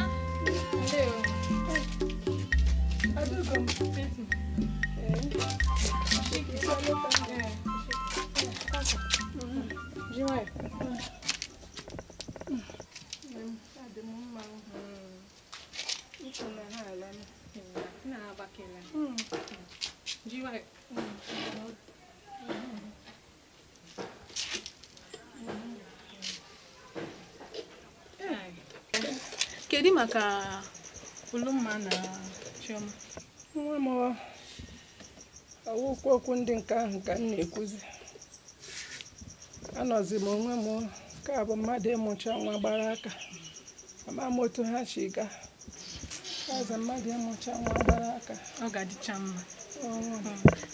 Kedu maka Olumma na Chioma? Nwa m ọwụkwa okwu ndị nke ahụ ka m na-ekwuzi. Anọzi m onwe m ka bụ mmadụ ịmụcha nwa gbara aka. Ama m otu ha si gaa. Azụ mmadụ ịmụcha nwa gbara aka. Ọ ga-adịcha mma.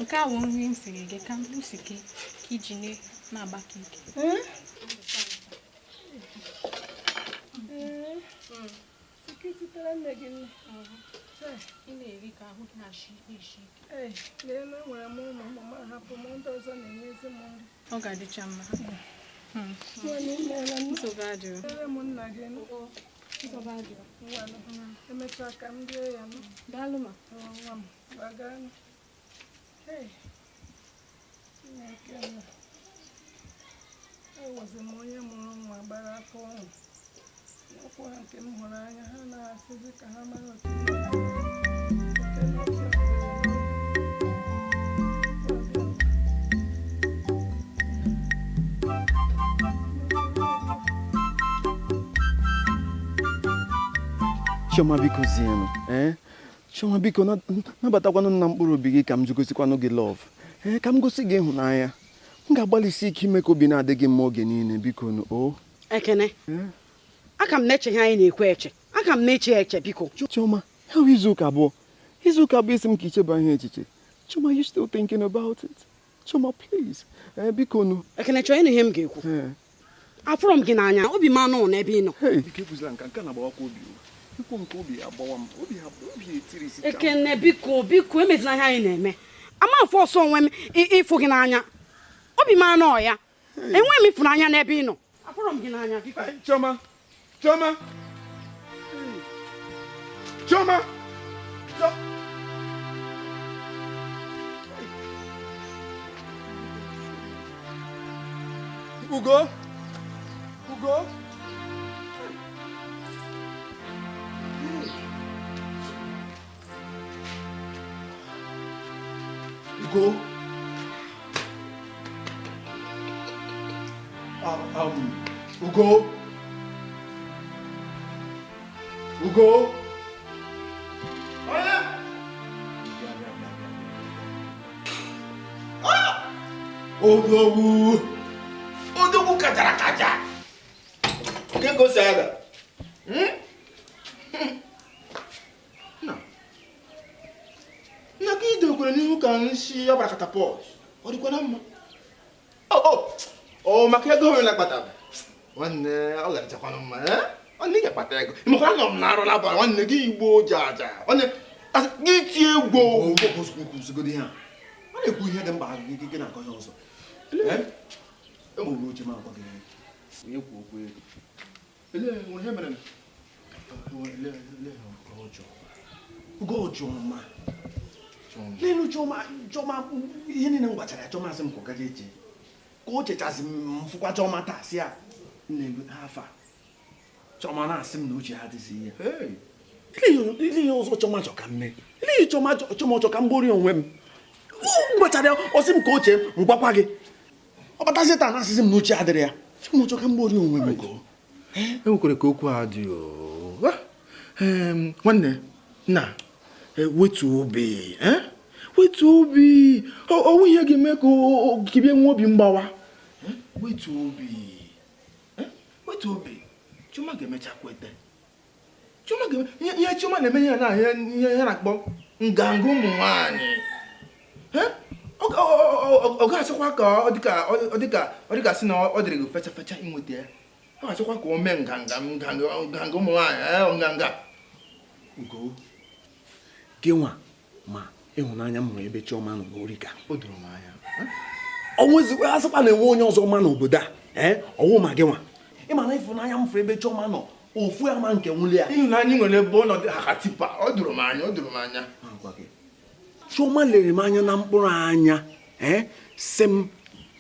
Nke a bụ nri m siri gị ka m si gị ka iji na-agbake ike. Sitere nne gị nne. Ị na-eri ka ahụ gị na-ashi isi ike. Ee, lelee enwere m ụmụ m ma hapụ m ndị ọzọ na-enyezi m nri. Ọ ga-adịcha mma. Nwanne imeela nne. Nsogbu adịrọ. Lere m nna gị nụ. Nsogbu adịrọ. Ngwanụ, emechaa ka m rie ya nụ. Daalụ ma. Nwa m, gbagaa. Hey, Chineke m. Ewuzi m onye mụrụ nwa gbara afọ ọnwụ. Okwu ha nke m hụrụ anya ha na-asịzi ka ha mara otu Chioma biko zienụ, Chioma biko nabatakwanụ na mkpụrụ obi gị ka m jụgosikwanụ gị love. Ka m gosi gị ịhụnanya. M ga-agbalịsi ike ime ka obi na-adị gị mma oge niile biko nụ o. Ekene. Aka m na-eche ihe anyị na-ekwe eche. Aka m na-eche eche biko. Chioma, ha bụ izuụka abụọ. Izuụka abụọ isi m ka icheba ihe echiche. Chioma, you still thinking about it? Chioma, please. Biko nụ. Ekene, chọọ ịnụ ihe m ga-ekwu. Afụrụ m gị n'anya, obi m anọ n'ebe ị nọ. Biko ekwuzila nka nke na-agbawakwa obi o. Ikwu nke obi agbawa m, obi etiri isi. Ekene, biko, biko, emezila ihe anyị na-eme. Ama afọ ọsọ onwe m ịfụ gị n'anya. Obi m anọ ya. Enweghị m ịfụnanya n'ebe ị nọ. Afụrụ m gị n'anya, biko. Chioma. Chioma! Chioma! Ugo! Ugo! Ugo! Ugo! Ugo! Ah! Odogwu. Odogwu kachara kacha. Nke gosi ada. Na. Na ka idokwere n'ihu ka nshi ọbara katapọt. Ọ dịkwa na mma. Oh, maka ego nwere akpata. Nwanne, ọ ga-adịchakwanụ mma, eh? Ọ na ị ga-akpata ego. Ịmakwa anọ m na-arụ n'abalị, nwanne gị igbo jaja. Nwanne, gị tie egwu. Ọ na-ekwu ihe dị mkpa gị na-akọ ihe ọzọ. Enwere oche m agwa gị. Onye kwu okwu ego. Elee, nwere ihe mere na? Ugo Chioma. N'elu Chioma, Chioma, ihe niile m gwachara ya, Chioma sị m ka ọ gaje eche. Ka o chechasị m fụkwa Chioma taa sị ya nne ha afa. Chioma na-asị m na uche ha adịghị ya. Ile ihe ọzọ Chioma chọ ka m mee. Ile ihe Chioma chọ ka m gborie onwe m. M gwachara ya, ọ sị m ka o chee, m gwakwa gị. Ọ batazie taa na-asịsị m na uche adịrị ya. Chioma chọ ka m gborie onwe m. Enwekwara ka okwu a dị nwanne na wetu obi wetu obi ọnwụ ihe ga-eme ka gị nwee obi mgbawa wetu obi wetu obi Chioma ga-emecha kwete. Chioma ga-eme ihe Chioma na-eme ihe na ihe na-akpọ nganga ụmụ nwaanyị. Ọ ga-achọkwa ka ọ dịka sị na ọ dịrị gị fecha fecha inweta ya. Ọ ga-achọkwa ka o mee nganga nganga ụmụ nwaanyị nganga. Ugo, gị nwa ma ịhụnanya m hụrụ ebe Chioma nọ n'Orika. O doro m anya. Ọ asịkwa na enwe onye ọzọ ma n'obodo a, ọwụ ma gị nwa. Ị ma na ịhụnanya m fụrụ ebe Chioma nọ, ofu ama nke nwuli ya. Ịhụnanya nwere ebe ọnọdụ ha tipa, ọ doro m anya, ọ doro m anya. Chioma lere m anya na mkpụrụ anya, sị m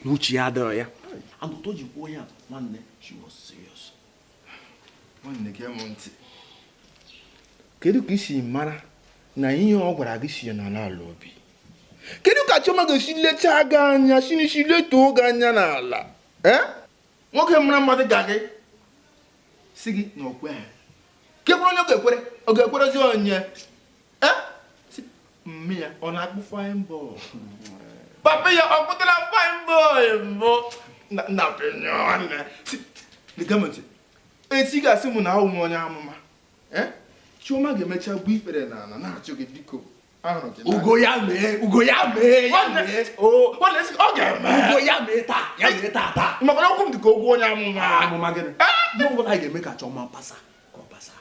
na uche ya adịrọ ya. And ụtọ ji kwuo ya, nwanne, she was serious. Nwanne gee m ntị. Kedu ka i si mara na ihe ọ gwara gị si ya n'ala ala obi? Kedu ka Chioma ga-esi lechaa gị anya, si n'isi letuo gị anya n'ala? Nwoke mara mmadụ ga gị si gị na okwe ha. Kekwere onye ọ ga-ekwere, ọ ga-ekwerezi onye? Mme ya ọ na-akpụ fine boy. Papa ya ọ kpụtara fine boy mbụ. Na penyo nwanne. Gọọmenti echi ga-asị m na ahụ m onye amụma. Chioma ga-emecha gbuo ikpere n'ala na-achọ gị biko. Ugo ya mee, Ugo ya mee, ya mee. Ọ ga-eme. Ugo ya mee taa, ya mee taa taa. Maka na okwu m dị ka okwu onye amụma. Amụma gịnị? Ihe ọ bụla anyị ga-eme ka Chioma pasa, ka ọ pasa.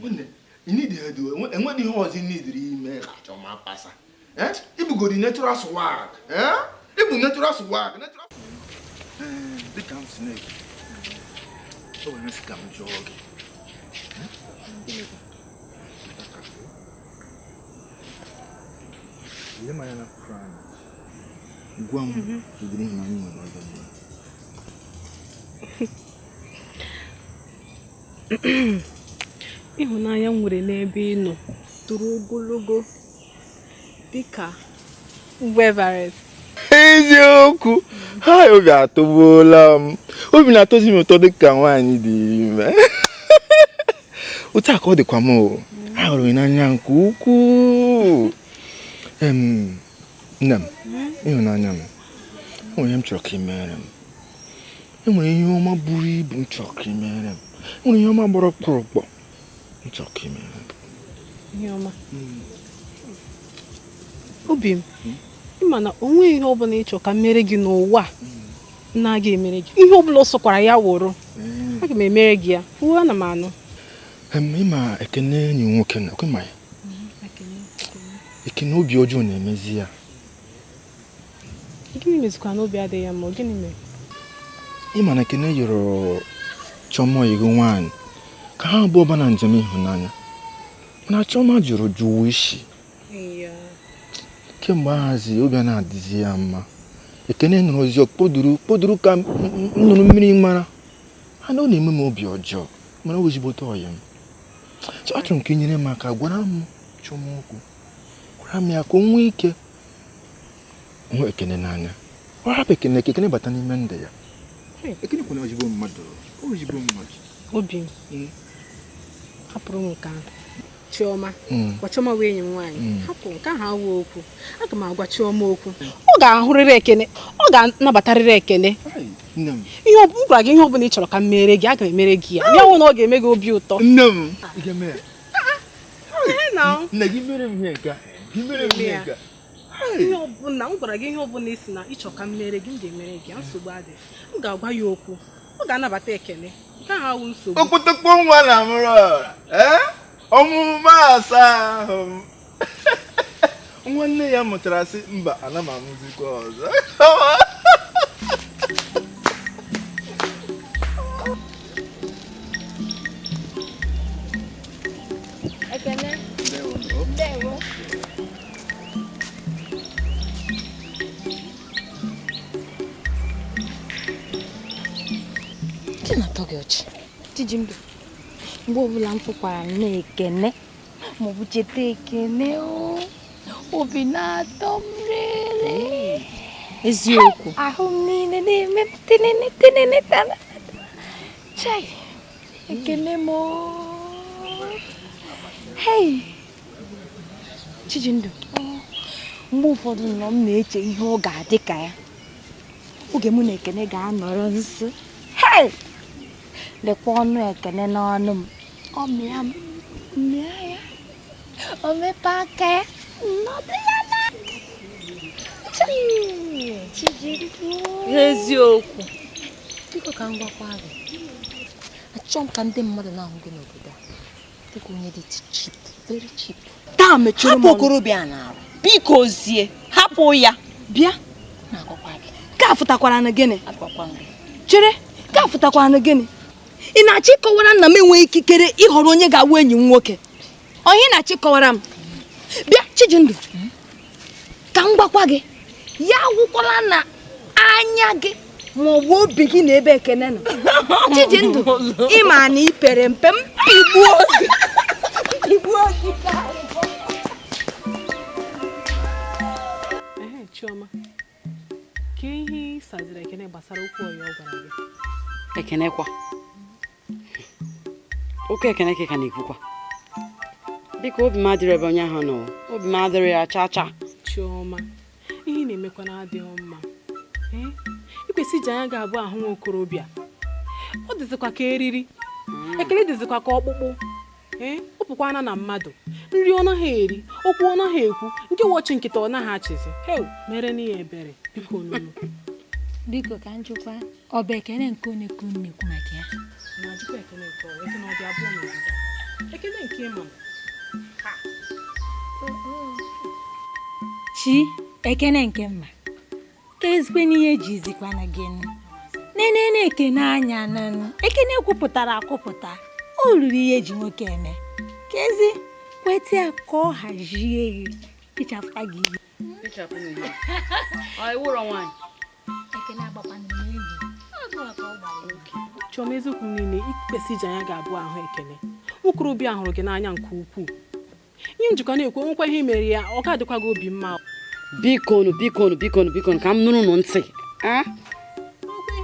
Nwanne, enweghị ihe ọzọ ị nidiri ime ka Chioma pasa. Ibugodi natural swag. Ibu natural swag. Dịka m si na-ekwu, o nwere nsị ka m jụọ gị. Ile m anya na prime. Gwa m ụdịrị ịhụnanya nwere ọzọ mmiri. Ịhụnanya m nwere n'ebe ị nọ toro ogologo dịka ugwu Everest. Eziokwu, ha obi atọgbuola m. Obi na-atọzi m ụtọ dịka nwaanyị dị ime. Otu a ka ọ dịkwa m o. Ahụrụ m n'anya nke ukwuu. Nne m, ịhụnanya m, enwere ihe m chọrọ ka ị mere m. Enwere ihe ọma buru ibu m chọrọ ka ị mere m. Enwere ihe ọma gbara ọkpụrụkpọ m chọrọ ka ị mere m. Ihe ọma? Obi m, ị ma na o nweghị ihe ọbụla ị chọrọ ka m mere gị n'ụwa na-aga emere gị. Ihe ọbụla ọ sọkwara ya wụrụ, aga m emere gị ya. Kwuo, ana m anụ. Ị ma Ekene enyi nwoke na okwe ma ya? Ekene obi ọjọọ na-emezi ya. Gịnị mezikwa na obi adịghị ya mma? Gịnị mere? Ị ma na Ekene yọrọ Chioma oyigo nwaanyị ka ha abụọ ba na njem ịhụnanya. Mana Chioma jụrụ jụwa isi. Kemgbe ahazi obi a na-adịzi ya mma. Ekene nụrụ ozi kpoduru ka m nụrụ mmiri mara. Ha na ọ na-eme m obi ọjọọ mana ọ ezigbote ọyị m. Achọrọ m ka ị nyere m aka gwara m Chioma okwu. Gwara m ya ka o nwee ike hụ Ekene n'anya. Ọ hapụ Ekene ka Ekene bata n'ime ndụ ya. Ekene kwere ezigbo mmadụ. Ezigbo mmadụ. Obi m, hapụrụ m nke ahụ. Chioma gwa Chioma wee enyi m nwaanyị hapụ nke ahụ awụ okwu aga m agwa Chioma okwu ọ ga-ahụrịrị Ekene ọ ga-anabatarịrị Ekene ihe ọ gwara gị ihe ọ bụla ị chọrọ ka m mere gị aga m emere gị ya ya hụ na ọ ga-eme gị obi ụtọ nne m nne gị mere m ihe nke a gị mere m ihe nke a ihe ọbụla m gwara gị ihe ọbụla ị sị na ị chọrọ ka m mere gị m ga-emere gị nsogbu adịghị m ga-agwa ya okwu ọ ga-anabata Ekene nke ahụ awụ nsogbu okpotokpo nwa na mụrụ ọra ọmụmụ asa ahụ m nwanne ya mụtara sị mba ana m amụzikwa ọzọ Ekene. Ndewo. Gị na-atọ gị ọchị Chijimbe mgbe ọbụla m fụkwara nne Ekene maọbụ cheta Ekene obi na-atọ m rere eziokwu ahụ m niile na-eme tenene tenene tana chai Ekene m hei Chijindu mgbe ụfọdụ nọ m na-eche ihe ọ ga-adị ka ya oge mụ na Ekene ga-anọrọ nso hei lekwa ọnụ Ekene n'ọnụ m ọ mịa m mịa ya o mepe aka ya nọdụ ya n'aka Chijindu eziokwu biko ka m gwakwa gị achọọ m ka ndị mmadụ na-ahụ gị n'obodo a dịka onye dị cheap very cheap taa mechiri m okorobịa na-arụ biko zie hapụ ya bịa na-agwakwa gị nke a fụtakwara na gịnị agwakwa m gị chere nke a fụtakwara na gịnị ị na-achọ ịkọwara nna m enweghị ikikere ịhọrọ onye ga-awụ enyi m nwoke onye na-achọ ịkọwara m bịa Chijindu ka m gwakwa gị ya agwụkwala na anya gị ma ọ bụ obi gị na ebe Ekene nọ Chijindu ịma na ị pere mpe m pigbuo gị pigbuo gị. Chioma ka ihe ị saziri Ekene gbasara okwu ọya ọ gwara gị Ekene kwa okwu Ekene ka na-ekwukwa biko obi m adịrị ebe onye ahụ nọ obi m adịrị ya chaa chaa Chioma ihe ị na-emekwa na-adịghị mma ikwesị iji anya ga-abụ ahụ nwa okorobịa ọ dịzikwa ka eriri Ekene dịzikwa ka ọkpụkpụ ọ pụkwana na mmadụ nri ọ naghị eri okwu ọ naghị ekwu nke wọchị nkịta ọ naghị achịzi heu mere na ya ebere biko nunu biko ka njikwa ọ bụ Ekene nke onye ka unu na-ekwu maka ya na-ajụkwa Ekene nke ọ Ekene ọ dị abụọ n'obodo Ekene nke ịma chi Ekene nke mma ka ezigbo n'ihe ejizikwana gị nene Ekene anya nanụ Ekene kwupụtara akwupụta o ruru ihe eji nwoke eme ka ezi kweta ya ka ọ hazie gị pichapụta gị ihe Chioma eziokwu niile ikwesị iji anya ga-abụ ahụ Ekene nwokorobịa hụrụ gị n'anya nke ukwuu ihe njikọ na-ekwu onwekwa ihe mere ya ọ ga-adịkwa gị obi mma bikonu bikonu bikonu bikonu ka m nụrụ nụ ntị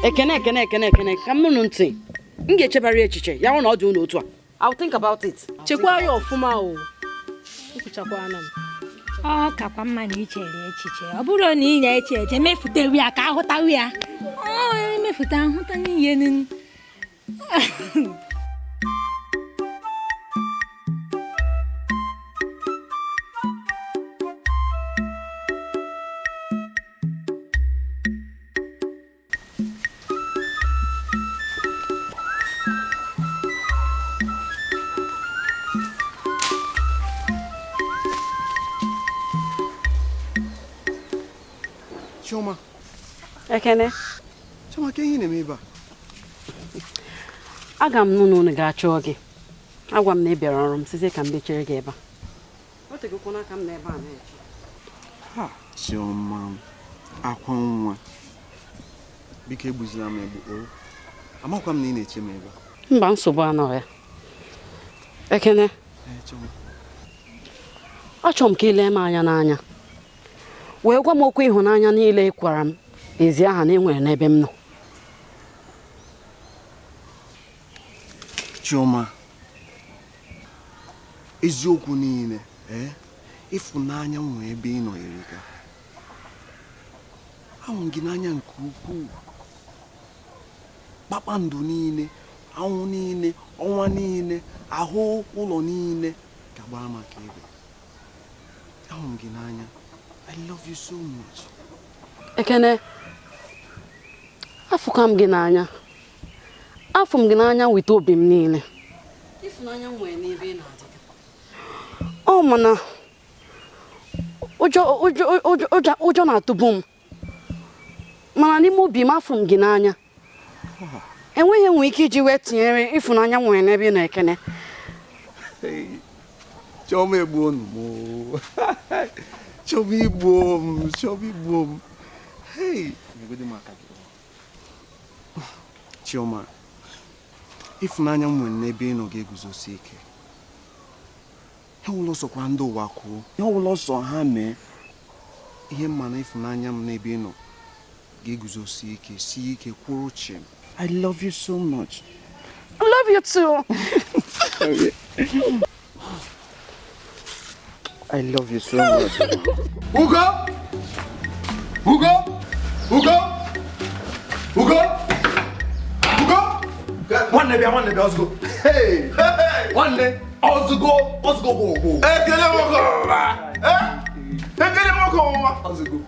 Ekene Ekene Ekene Ekene ka m nụrụ ntị m ga-echebara echiche ya hụ na ọ dị unu otu a I'll think about it. Chekwaa ya ọfụma o ekwuchakwana m ọ kakwa mma na ichere echiche ọ bụrụ na ị na-eche eche mefute ya ka ahụtawu ya ọ mefute ahụta n'ihe nụ Chioma. Ekene. Chioma, ka ihe na-eme ebe a? Aga m n'ụlọ unu ga-achọ gị. Agwa m na ị bịara ọrụ m sizie ka m bechere gị ebe a. O tegokwana aka m na ebe a na-eche. Ha, Chioma, akwa nwa. Biko egbuzila m egbu o. Amakwa m na ị na-eche m ebe a. Mba, nsogbu anọ ya. Ekene. Chioma. Achọrọ m ka ị lee m anya n'anya. Wee gwa m okwu ịhụnanya niile ị kwara m ezi aha na enwere n'ebe m nọ. Chioma, Eziokwu niile, ịfụnanya m nwere ebe ị nọ erika. Ahụrụ m gị n'anya nke ukwuu. Kpakpando niile, anwụ niile, ọnwa niile, ahụ ụlọ niile ga-agbara maka ebe. Ahụrụ m gị n'anya. I love you so much. Ekene, afụka m gị n'anya. Afụ m gị n'anya wite obi m niile. Ịfụnanya m nwere n'ebe ị na-adị. Ọ mana ụjọ na-atụbu m. Mana n'ime obi m afụ m gị n'anya. Enweghị enwe ike iji wee tinyere ịfụnanya m nwere n'ebe ị nọ, Ekene. Chioma egbuo m. Chioma igbuo m. Chioma igbuo m. Hey, Chioma, ịfụnanya m nwere n'ebe ị nọ ga-eguzosi ike. Ihe ọbụla sọkwa ndị ụwa kwuo, ihe ọbụla sọ ha mee, ihe mma na ịfụnanya m n'ebe ị nọ ga-eguzosi ike, sie ike, kwụrụ chịm. I love you so much. I love you too. I love you so much. Ugo! Ugo! Ugo! Ugo! Ugo! Nwanne bịa, nwanne bịa, ozugbo. Hey! Nwanne, ozugbo, ozugbo go. Ekele nwoke ọma. Ekele nwoke ọma. Ozugbo.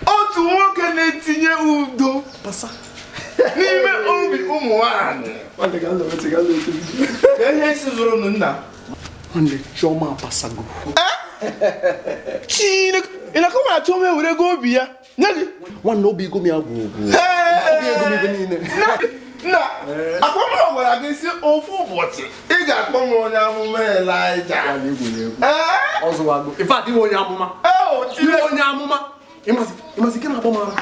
Otu nwoke na-etinye udo n'ime obi ụmụ nwaanyị. Ka ihe isi zụrụ m nna. Nwanne, Chioma apasago. Chineke, ị na-akọwa na Chioma ewere ego obi ya nye gị? Nwanne, obi ego m ya gwụ ogwu. Obi ego m ibe niile. Nna, akpọmọ gwara gị si ofu ụbọchị ị ga-akpọ m onye amụma Elaịja. Ọzụwago. In fact, iwe onye amụma. Iwe onye amụma. Ịmasị ike na-akpọ m ara.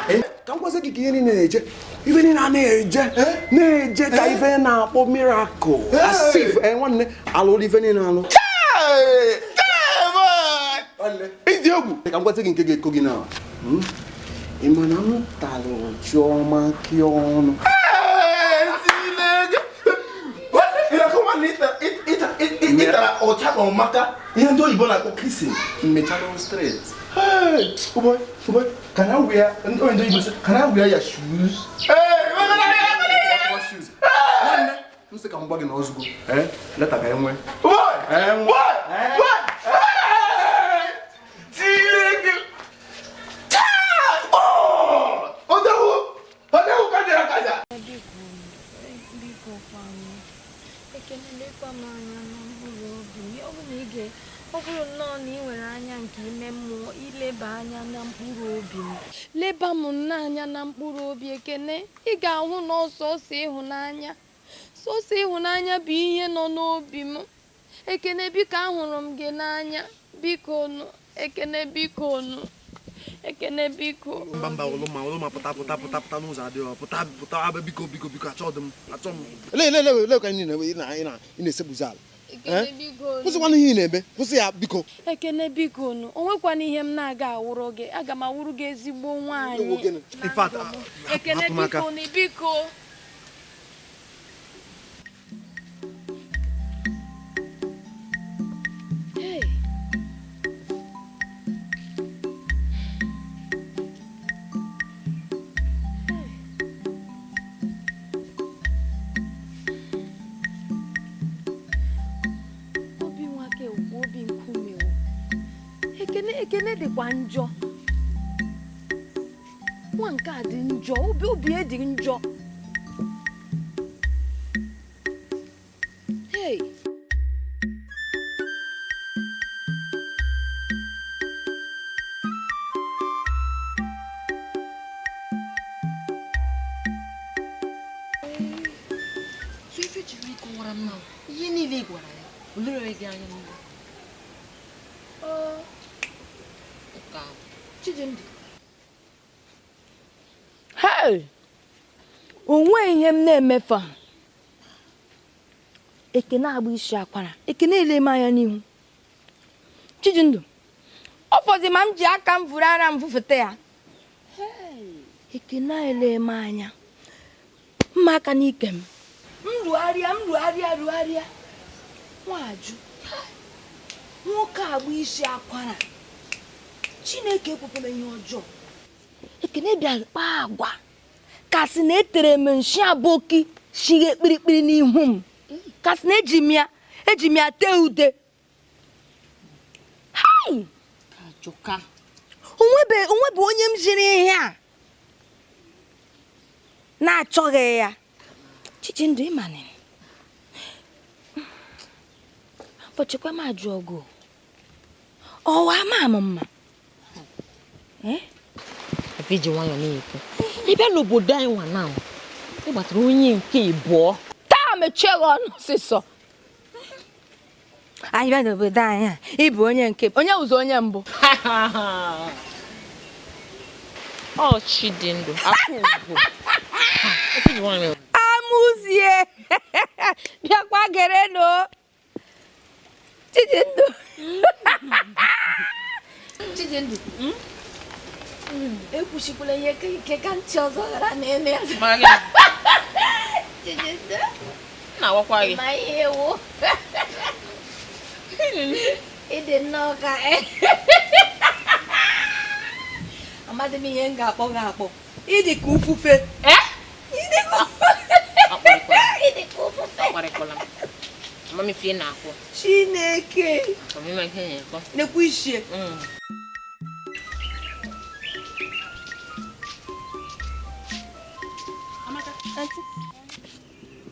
Ka m gwazi gị ka ihe niile na-eje. Ife niile a na-eje na-eje ka ife na-akpọ miracle. As if nwanne alụrụ ife niile alụ. Ịdị egwu. Ka m gwazi gị nke ga-eko gị na. Ị ma na m talụ Chioma kị ọnụ. Ịtara ọcha na ọmaka ihe ndị oyibo na-akpọ kissing. Mmechalụ straight. Hey, oh boy, can I wear? Can I wear your shoes? Hey, what shoes? M sị ka m gwa gị na ozugbo. Leta ka enwe. Boy, boy, boy. Chineke. Oh, odawo, odawo kaja kaja. Biko kwanụ. Ekene lekwa m anya na mkpụrụ obi. Ọ bụ na ị ga ọ bụrụ nnọọ na ị nwere anya nke ime mmụọ ileba anya na mkpụrụ obi m. Leba m anya na mkpụrụ obi, Ekene. Ị ga-ahụ na ọsọsọ ịhụnanya. Sọsọ ịhụnanya bụ ihe nọ n'obi m. Ekene, biko ahụrụ m gị n'anya. Biko nụ. Ekene, biko nụ. Ekene, biko. Mba mba, ụlọma ụlọma, pụta pụta pụta pụta n'ụzọ adịghị. Pụta pụta, biko biko biko, achọ m achọ m. Lee lee lee lee ka ị na-esekpuzi ala. Kwụsịkwana ihe ị na-eme, kwụsị ya biko. Ekene, biko nụ. O nwekwana ihe m na-aga awụrụ gị. Aga m awụrụ gị ezigbo nwaanyị. Ekene, biko nụ, biko. Hey. Ekene dịkwa njọ. Nwa nke a dị njọ, obi dị njọ. Hey. So ife jiri ịkọwara m na ihe niile ị gwara ya, o lere gị anya n'ihu. Chijindụ. Hey! O nweghị ihe m na-emefe a. Ekene agba isi akwara. Ekene ele m anya n'ihu. Chijindụ, ọ fọzi ma m ji aka m vụrụ ara m vụfụta ya. Ekene ele m anya. Mma aka n'ike m. M rugharịa, m rugharịa, rugharịa. Nwajụ. Nwoke agba isi akwara. Chineke ekwepụla ihe ọjọọ. Ekene bịara kpaa agwa. Kasị na etere m nshi aboki shighe kpirikpiri n'ihu m. Kasị na eji m ya tee ude. Hai! Ajụka. Onwebe onye m jiri ihe a na-achọghị ya. Chijindu ịmani. Fọchikwa m ajụ ọgụ. Ọwa ama m mma. Efe iji nwayọọ na-ekwu. Ị bịa n'obodo anyị nwa na ị gbatara onye nke ịbụọ. Taa mechie gị ọnụ ọsịsọ. Anyị bịa n'obodo anyị a, ị bụ onye nke onye ụzọ onye mbụ. Ọ Chidindu, akwụ ugwu. Amụzie bịakwa gere nụ. Chijindu. Chijindu. Ekwuchikwala ihe ike ka ntị ọzọ ghara na-eme ya. Chijindu. Na-agwakwa gị. Ma ihe wụ. Ịdị nnọọ ka amadị m ihe m ga-akpọ gị akpọ. Ịdị ka ufufe. Ịdị ka ufufe. Chineke. Nekwu ishie.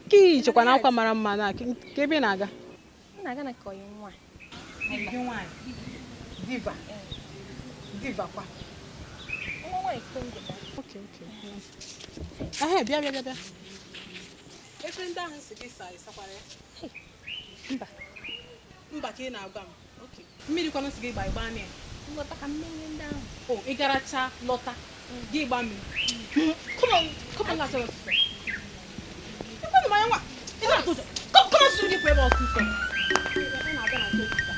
Ka ị chekwa na akwa mara mma na ka ebe ị na-aga? Na-aga na ka ọyị nwaanyị. Diva. Diva kwa. Nwa nwaanyị Kongo. Okay, okay. Ehe, bịa bịa bịa. Efe ndị ahụ si gị saa ịsakwara ya? Mba. Mba ka ị na-agwa m. Okay. Mmiri kwanụ si gị gba ịgba na ya. Nghọta ka mmiri ndị ahụ. O, ị garacha lọta. Gị gba mmiri. Come on, come on, na-achọ ọsịsọ. Ekwenụ m anya nwa. Ị na-atụ ụjọ. Come on, suru gị pụ ebe ọsịsọ. Ị na-aga na nke Diva.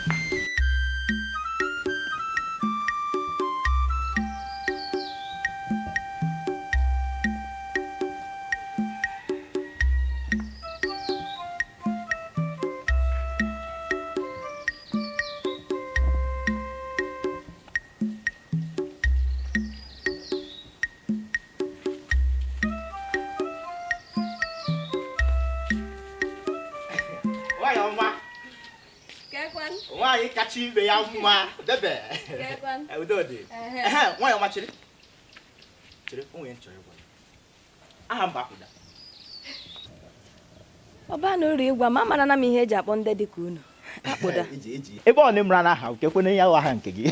Nwaanyị kacha ibe ya mma debe. Udo dị. Nwaanyị ọma chere. Chere, o nwere nchọrọ ịgwa. Aha mba akwụda. Ọba na uru ịgwa ma amara na m ihe eji akpọ ndị dị ka unu. Akpụda. Ebe ọ na-emra na aha nke kwene ya aha nke gị.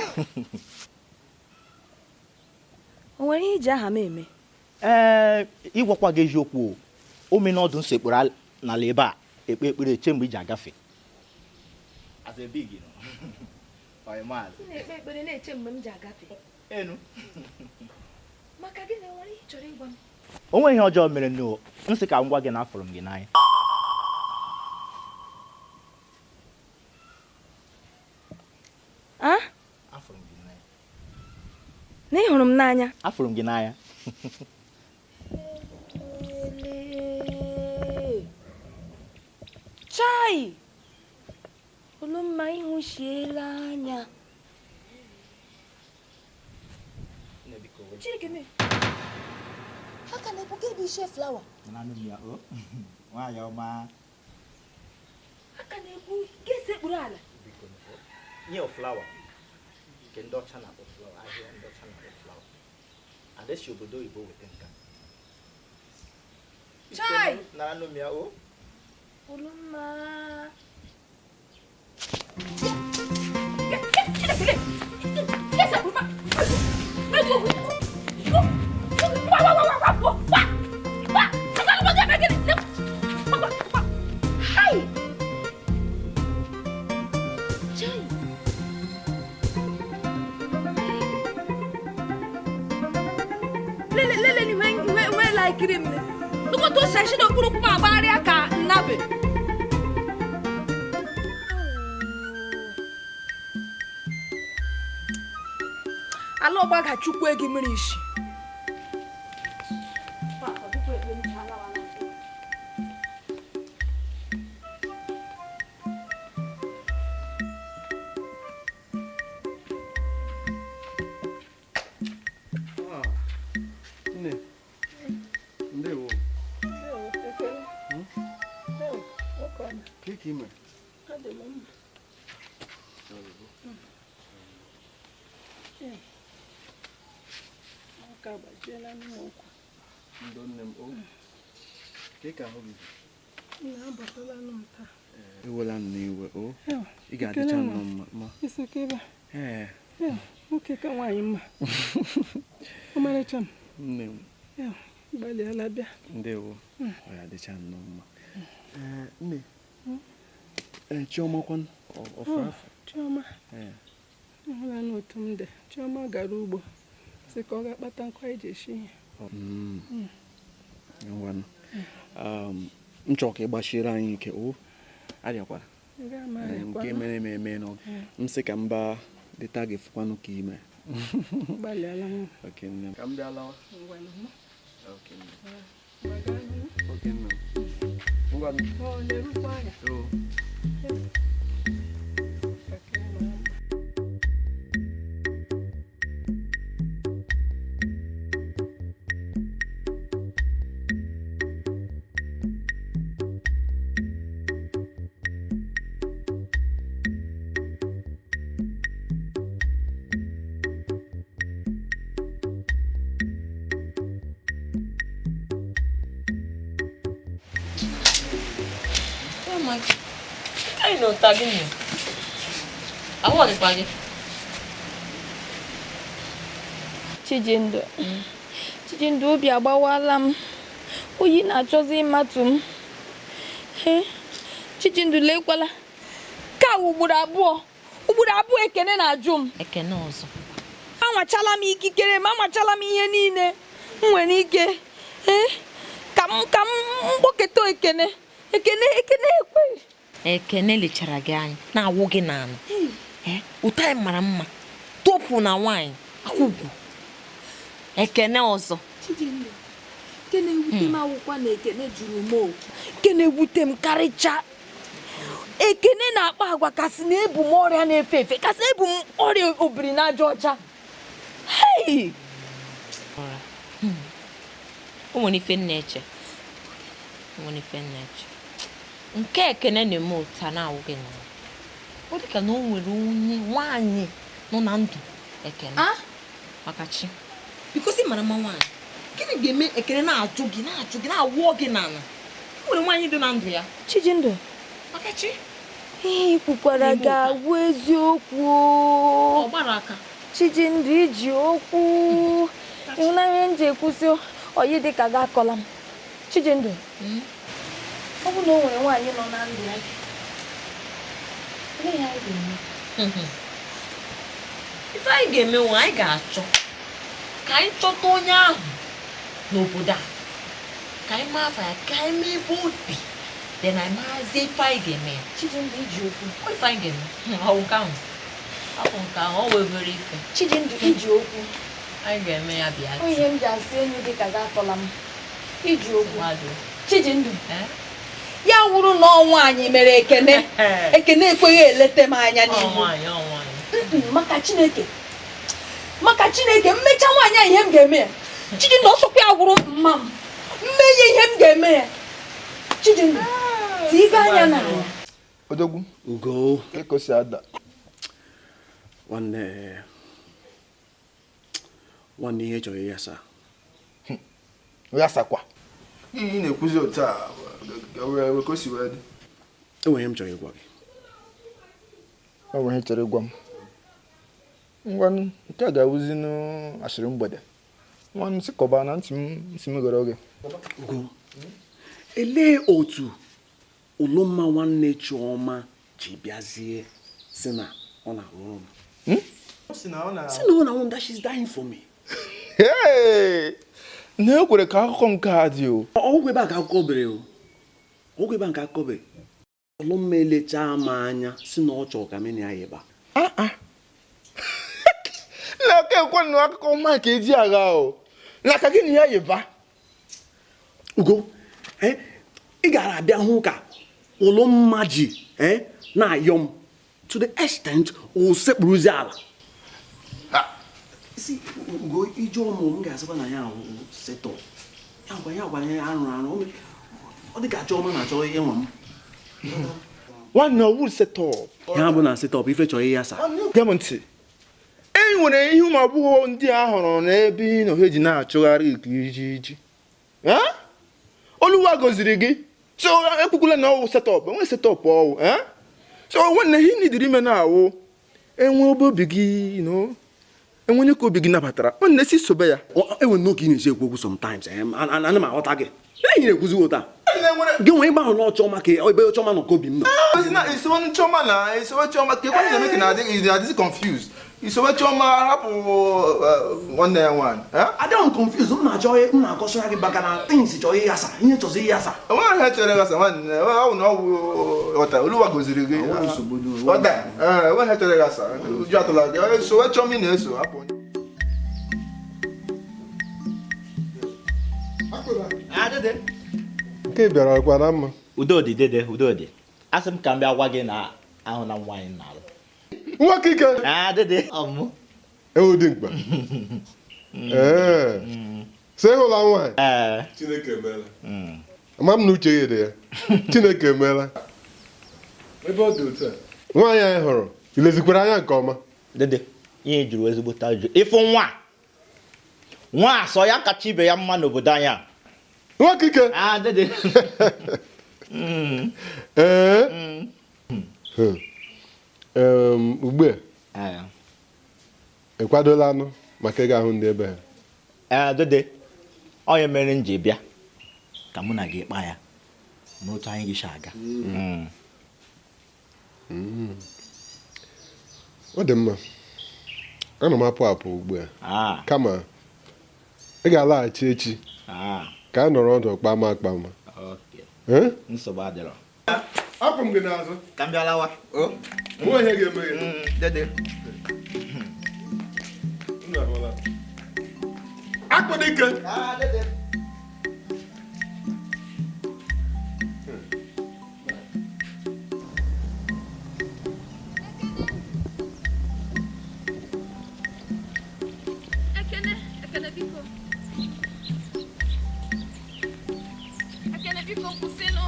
O nwere ihe iji aha m eme? Ee, ịgwakwa gị eziokwu. O me n'ọdụ nsọ ekpere n'ala ebe a ekpe ekpere eche mgbe iji agafe. As a big, you know. By miles. Enu. Maka gị na nwere ihe chọrọ ịgwa m. O nweghị ihe ọjọọ mere nụ. Nsị ka m gwa gị na afụrụ m gị n'anya. Ah? Afụrụ m gị n'anya. Na ị hụrụ m n'anya? Afụrụ m gị n'anya. Chai! Olumma ịhụchiela anya. Chineke mee. Aka na-ekwu ka ebe ishe flawa. Nwaanyị ọma. Aka na-ekwu ka esi ekpuru ala. Nye flawa. Nke ndị ọcha na-akpọ flawa, ahịa ndị ọcha na-akpọ flawa. Adesi obodo oyibo weta nka. Chai! Nara nụ m ya o. Olumma. Ala ọgba ga-achụkwu gị mmiri isi. Ndo nne m o. Ka ka ahụ gị dị? Na-abatala m taa. Ewela m n'iwe o. Ị ga-adịcha nnọọ mma. Ee. Nwoke ka nwaanyị mma. Ọmarịcha m. Nne m. Gbalịala bịa. Ndewo. Ọ ga-adịcha nnọọ mma. Ee, nne. Ee, Chiọma kwanụ? Ọ fọrọ afọ? Chiọma. Ee. Ahụla n'otu m dị. Chiọma gara ugbo. Sị ka ọ ga-akpata nkụ anyị ji esi ihe. Ngwanụ. M chọrọ ka ị gbachiri anyị ike o. Arịakwara. Nke mere eme eme nọ. M sị ka m baa dịta gị fụkwanụ ka ime. Gbalịala m. Okay, nne m. Ka m bịa lawa. Ngwanụ. Okay, nne m. Okay, nne m. Ngwanụ. Ọ na-erukwa anya. Oo. Chijindu, Chijindu, obi agbawala m. Oyi na-achọzi ịmatụ m. Chijindu, lekwala. Ka ugboro abụọ Ekene na-ajụ m. Ekene ọzọ. Anwachala m ikikere m, anwachala m ihe niile m nwere ike. Ka m mkpoketa Ekene. Ekene ekwe. Ekene lechara gị anya na-awụ gị n'ala. Ụtọ anyị mara mma topụ na nwaanyị akwụgwụ. Ekene ọzọ. Chijindu, nke na-ewute m awụkwa na Ekene jụrụ m o. Nke na-ewute m karịcha. Ekene na-akpa agwa kasị na ebu m ọrịa na-efe efe, kasị ebu m ọrịa obiri n'aja ọcha. Hei! O nwere ife nna-eche. Nke Ekene na-eme ụta na-awụ gị n'ala. Ọ dị ka na o nwere onye nwaanyị nọ na ndụ Ekene. Maka chi. Bikosi mara mma nwaanyị. Gịnị ga-eme Ekene na-ajụ gị na-awụ gị n'ala? O nwere nwaanyị dị na ndụ ya. Chijindu. Maka chi. Ihe i kwukwara ga-awụ eziokwu. Ọ gbara aka. Chijindu, iji okwu. Ịhụnanya m ji ekwusị oyi dị ka gị akọla m. Chijindu. Ọ bụ na o nwere nwaanyị nọ na ndụ ya. Ife anyị ga-eme nwe anyị ga-achọ ka anyị chọta onye ahụ n'obodo a, ka anyị maa afa ya, ka anyị mee ebe obi, then anyị marazie ife anyị ga-eme ya. Chijindu, iji okwu. Ọ ife anyị ga-eme. Ọ bụ nke ahụ. Ọ bụ nke ahụ, ọ wewere ife. Chijindu, iji okwu. Anyị ga-eme ya bịa. Ọ ihe m ji asị enyi dị ka gị akọla m. Iji okwu. Chijindu. Ya wụrụ na ọnwa anyị mere Ekene. Ekene ekweghị elete m anya n'ihu. Maka Chineke. Maka Chineke, mmecha nwaanyị a ihe m ga-eme ya. Chijindu, ọsọkwa ya wụrụ mma m. Mmeye ihe m ga-eme ya. Chijindu, tibe anya n'ala. Odogwu. Ugo. Ka o si ada. Nwanne ihe chọrọ ya saa. Ya sakwa. Ị na-ekwuzi otu a ka o si wee dị. Enweghị m chọrọ ịgwa gị. Ọ bụ ihe chọrọ ịgwa m. Ngwanụ, nke a ga-awụzi n'ashịrị mgbede. Nwanụ sị kọba na ntị m gere oge. Ugo, elee otu Ụlọmma nwanne Chiọma ji bịazie sị na ọ na-anwụrụ m? Sị na ọ na-anwụ m, that she's dying for me. Hey! Na ekwere ka akụkọ nke a dị o. Ọgwụ ebe a ka akụkọ bere o. Ọgwụ ebe a nke akụkọ bere. Ụlọmma elechaa m anya sị na ọ chọrọ ka m na ya ịba. Nna ka ekwe nụ akụkọ ọma ka eji agha o. Na ka gị na ya yịba. Ugo, ị gara abịa hụ ka Ụlọmma ji na-ayọ m to the extent o sekpuruzi ala. Si Ugo, ije ọmụ m ga-asịkwa na ya ahụ setọ. Ya gwa ya arụ arụ. Ọ dị ka Chiọma na-achọ ịnwa m. Nwanne ọwụ set up. Ya bụ na set up ife chọrọ ihe asa. Gee m ntị. E nwere ihe ụmụ agbọghọ ndị a hụrụ n'ebe ị nọ ha eji na-achụgharị ijiji. Oluwa gọziri gị. So ekwukwula na ọwụ set up, enwe set up ọwụ. So nwanne ihe nidiri ime na-awụ enwe obi gị, you know, enwe ka obi gị nabatara. Nwanne si sobe ya. Enwe n'oge ị na-esi ekwu okwu sometimes, ana m aghọta gị. Ihe na-ekwuzi ụta. Gị nwee ịgba ahụ na ọchọma ka ebe ọchọma nọ ka obi m nọ. Isowe Chioma na isowe Chioma ka ekwe na-eme ka na-adịzi confused. Isowe Chioma hapụ nwanne ya nwaanyị. Adịghị m confused, m na-achọ m na-akọsara gị maka na things chọrọ ihe asa, ihe chọzọ ihe asa. Enweghị ihe chere ghasa nwanne, ọ bụ na ọ bụ ghọta Oluwa goziri gị. Ghọta, enweghị ihe chere ghasa. Ụjọ atụla gị, sowe Chioma ị na-eso hapụ. Nke bịara kwa na mma. Udo dị dede, udo dị. Asị m ka m bịa gwa gị na ahụ na nwaanyị na-alụ. Nwoke ike. Ah, dede, ọmụ. Ewu dị mkpa. Ee. Sị hụla nwaanyị. Ee. Chineke emeela. Ama m na uche ya dị ya. Chineke emeela. Ebe ọ dị otu a. Nwaanyị anyị hụrụ, ilezikwara anya nke ọma. Dede, ihe juru ezigbo ajụjụ. Ịfụ nwa. Nwa asọ ya kacha ibe ya mma n'obodo anyị a. Nwoke ike. Ah, dede. Ee. Ugbu a ị kwadola anụ maka ịga ahụ ndị ebe ha? Ee, dede, onye mere m ji bịa ka mụ na gị kpaa ya n'otu anyị gị aga. Ọ dị mma. Ana m apụ apụ ugbu a. Kama ị ga-alaghachi echi ka a nọrọ ọdụ kpama akpama. Nsogbu adịrọ. Apụ m gị n'azụ. Ka m bịa lawa. Nwa ihe ga-eme gị. Dede. Akpụ dike. Dede. Ekene, Ekene biko. Ekene biko kwụsịnụ.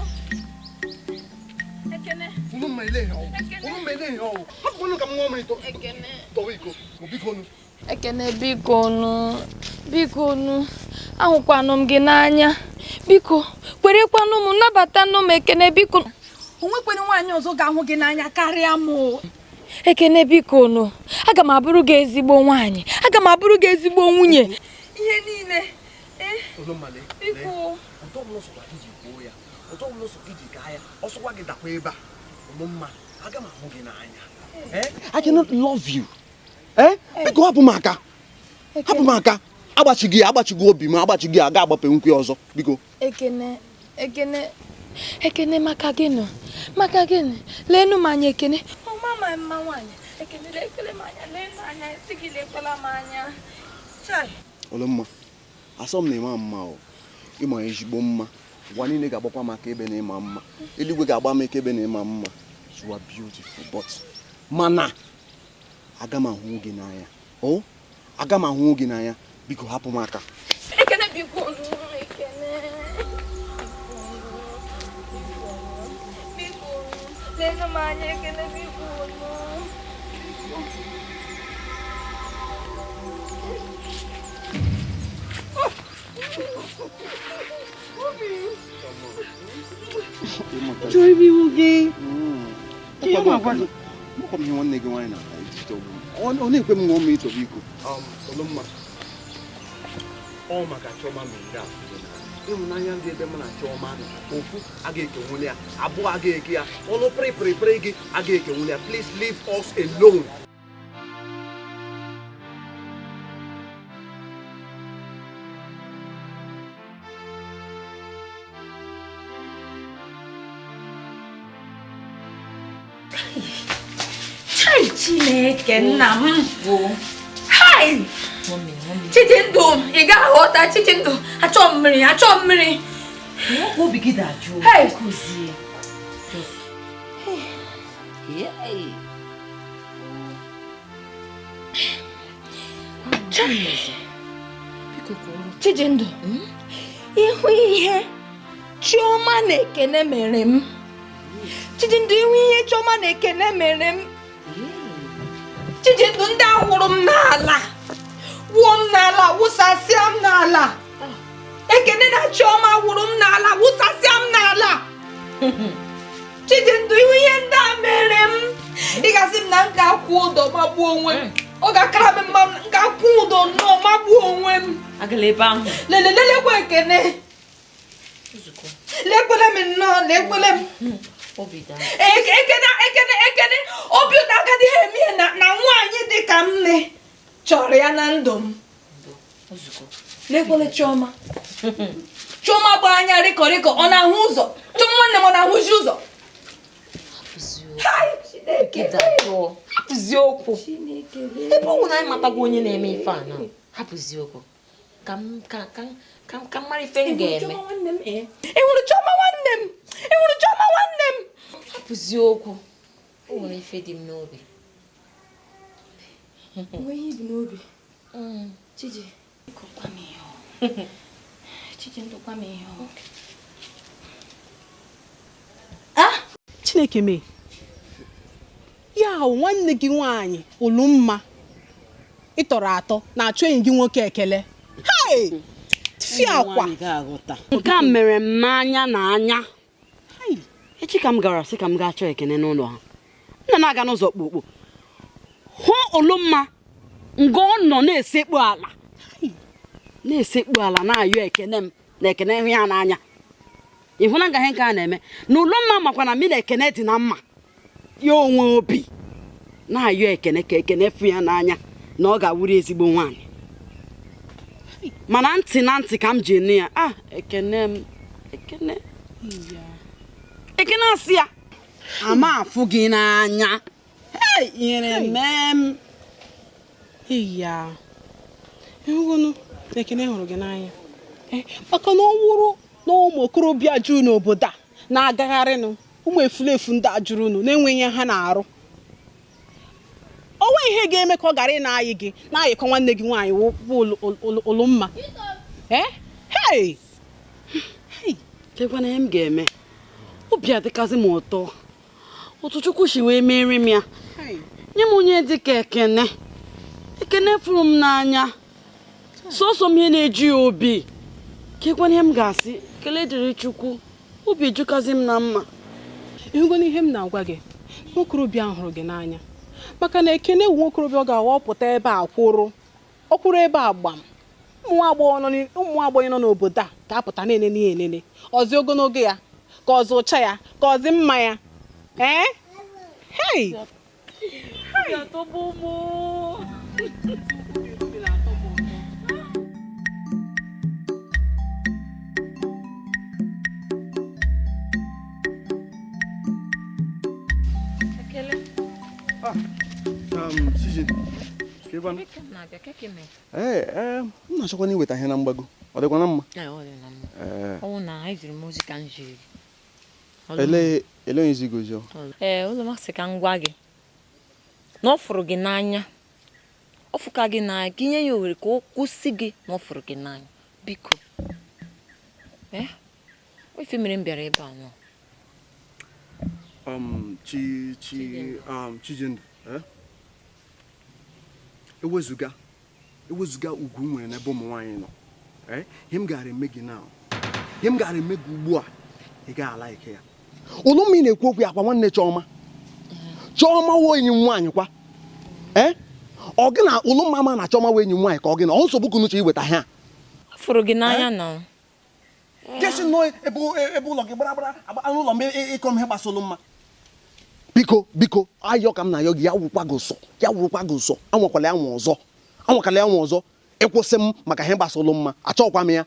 Ekene. Unu ma ile ihe ọwụ. Unu ma ile ihe ọwụ. Hapụkwanụ ka m ṅụọ mmiri tọwa iko. Biko nụ. Ekene biko nụ. Biko nụ. Ahụkwanụ m gị n'anya. Biko, kwerekwanụ m, nabatanụ m Ekene biko. O nwekwere nwaanyị ọzọ ga-ahụ gị n'anya karịa m o. Ekene biko nụ. Aga m abụrụ gị ezigbo nwaanyị. Aga m abụrụ gị ezigbo nwunye. Ihe niile. Biko. I cannot love you. Eh? Biko hapụ m aka. Hapụ m aka. Agbachighị agbachighị obi m, agbachighị aga agbape nkwe ọzọ. Biko. Ekene, Ekene, Ekene maka gịnị? Maka gịnị? Leenụ m anya Ekene. Ọ mama mma nwaanyị. Ekene lekwele m anya, leenụ anya, isi gị lekwela m anya. Chai. Olumma, asọ m na ịma mma o. Ịma ezigbo mma. Ụwa niile ga-agbakwa m aka ebe na ịma mma. Eluigwe ga-agba m aka ebe na ịma mma. You are beautiful, but mana aga m ahụ gị n'anya. O, aga m ahụ gị n'anya. Biko hapụ m aka. Ekene biko nụ, Ekene. Biko, leenụ m anya Ekene biko nụ. Chọrọ ibu ihu gị. Ihe m agwa gị. Mụkwa m ihe nwanne gị nwaanyị na-etito ọ na-ekwe m ṅụọ mmiri tọwa iko. Olumma, ọ maka Chioma mere a ịhụnanya ndị ebe m na Chioma nọ ofu aga ekenwuli ya, abụọ aga eke ya, ọnụ pịrịpịrịpịrị gị aga ekenwuli ya. Please leave us alone. Chai Chineke nna m bụ. Hai! Chijindu, ị ga-aghọta Chijindu, achọ mmiri, achọ mmiri. Obi gị dajụọ. Hey! Kụzie. Chijindu, ịhụ ihe Chioma na Ekene mere m. Chijindu ihu ihe Chioma na Ekene mere m. Chijindu ndị ahụrụ m n'ala. Wuo m n'ala, wụsasịa m n'ala. Ekene na Chioma wụrụ m n'ala, wụsasịa m n'ala. Chijindu ihu ihe ndị a mere m. Ị ga-asị m na m ga-akwụ ụdọ magbuo onwe m. Ọ ga-akara m mma m ga-akwụ ụdọ nnọọ magbuo onwe m. Agala ebe ahụ. Lele lelekwa Ekene. Lekwele m nnọọ, lekwele m. Ekene Ekene Ekene obi ụtọ agaghị eme na nwaanyị dị ka m nne chọrọ ya na ndụ m. Lekwele Chioma. Chioma gba anya rịkọrịkọ, ọ na-ahụ ụzọ. Chioma nwanne m ọ na-ahụzi ụzọ. Hapụzi okwu. Ebe ọ bụ na anyị matagwo onye na-eme ife a na hapụzi okwu. Ka m mara ife m ga-eme. Ị hụrụ Chioma nwanne m? Ị hụrụ Chioma nwanne m? Hapụzi okwu. O nwere ife dị m n'obi. Nwe ihe dị n'obi? Chiji, gwa m ihe ọ. Chijindu, gwa m ihe ọ. Ah! Chineke mee. Ya hụ nwanne gị nwaanyị Ulumma ị tọrọ atọ na-achọ enyi gị nwoke Ekele. Hey! Akwa. Nke a mere m n'anya na anya. Echi ka m gara sị ka m gaa chọọ Ekene n'ụlọ ha. Nna na-aga n'ụzọ kpokpo. Hụ Ulumma nga ọ nọ na-esekpu ala. Na-esekpu ala na-ayọ Ekene m na Ekene hụ ya n'anya. Ị hụ na nga ihe nke a na-eme na Ulumma makwa na mị na Ekene dị na mma. Ya onwe obi na-ayọ Ekene ka Ekene fụ ya n'anya na ọ ga-awụrụ ezigbo nwaanyị. Mana ntị na ntị ka m ji enu ya. Ah, Ekene m, Ekene. Ekene asị ya ama afụ gị n'anya. Hey, ihere mee m. Eya. Ịhụgụnụ na Ekene hụrụ gị n'anya. Maka na ọ wụrụ na ụmụ okorobịa juru n'obodo a na-agagharịnụ, ụmụ efulefu ndị a juru unu na-enweghị ihe ha na-arụ. O nweghị ihe ga-eme ka ọ gara ị na-ayị gị na-ayịkọ nwanne gị nwaanyị bụ Ulumma. Hey! Hey! Lekwana ihe m ga-eme. Obi adịkazi m ụtọ. Otu Chukwu si wee mere m ya. Nye m onye dị ka Ekene. Ekene fụrụ m n'anya. Sọsọ m ihe na-eju ya obi. Kekwana ihe m ga-asị. Ekele dịrị Chukwu. Obi ejukazi m na mma. Ịhụgona ihe m na-agwa gị. Nwokorobịa hụrụ gị n'anya. Maka na Ekene wu nwokorobịa ọ ga-awapụta ebe a kwụrụ. Ọ kwụrụ ebe a gbam. Ụmụ agbọghọ nọ n'obodo a ga-apụta na-enene ya enene. Ọzi ogologo ya, ka ọzi ụcha ya, ka ọzi mma ya. Ee? Hey! Ee, m na-achọkwa na iweta ihe na mgbago. Ọ dịkwa na mma? Ele onye zi gozi ọ? Ee, ụlọ m sị ka m gwa gị na ọ fụrụ gị n'anya. Ọ fụka gị n'anya, ka inye ya ohere ka ọ kwụsị gị na ọ fụrụ gị n'anya. Biko. Ee, ife mere m bịara ebe a nọ. Chijindu, ewezuga ugwu nwere n'ebe ụmụ nwaanyị nọ. Ihe m gara eme gị na ihe m gara eme gị ugbu a, ị gaghị ala ike ya. Ụlụmma ị na-ekwu okwu ya kwa nwanne Chioma. Chioma wụ enyi m nwaanyị kwa. Ọ gị na Ụlụmma ma na Chioma wụ enyi m nwaanyị ka ọ gị na ọ nsogbu kunu uche iweta ha. Ọ fụrụ gị n'anya na. Kesi nọ ebe ụlọ gị gbara gbara anụ ụlọ m ịkọ m ihe gbasa Ụlụmma. Biko biko ayọ ka m na-ayọ gị ya wụrụkwa gị ụsọ, ya wụrụkwa gị ụsọ, anwakwala ya nwa ọzọ, anwakwala ya nwa ọzọ, ịkwụsị m maka ihe gbasa Ụlụmma, achọghịkwa m ya.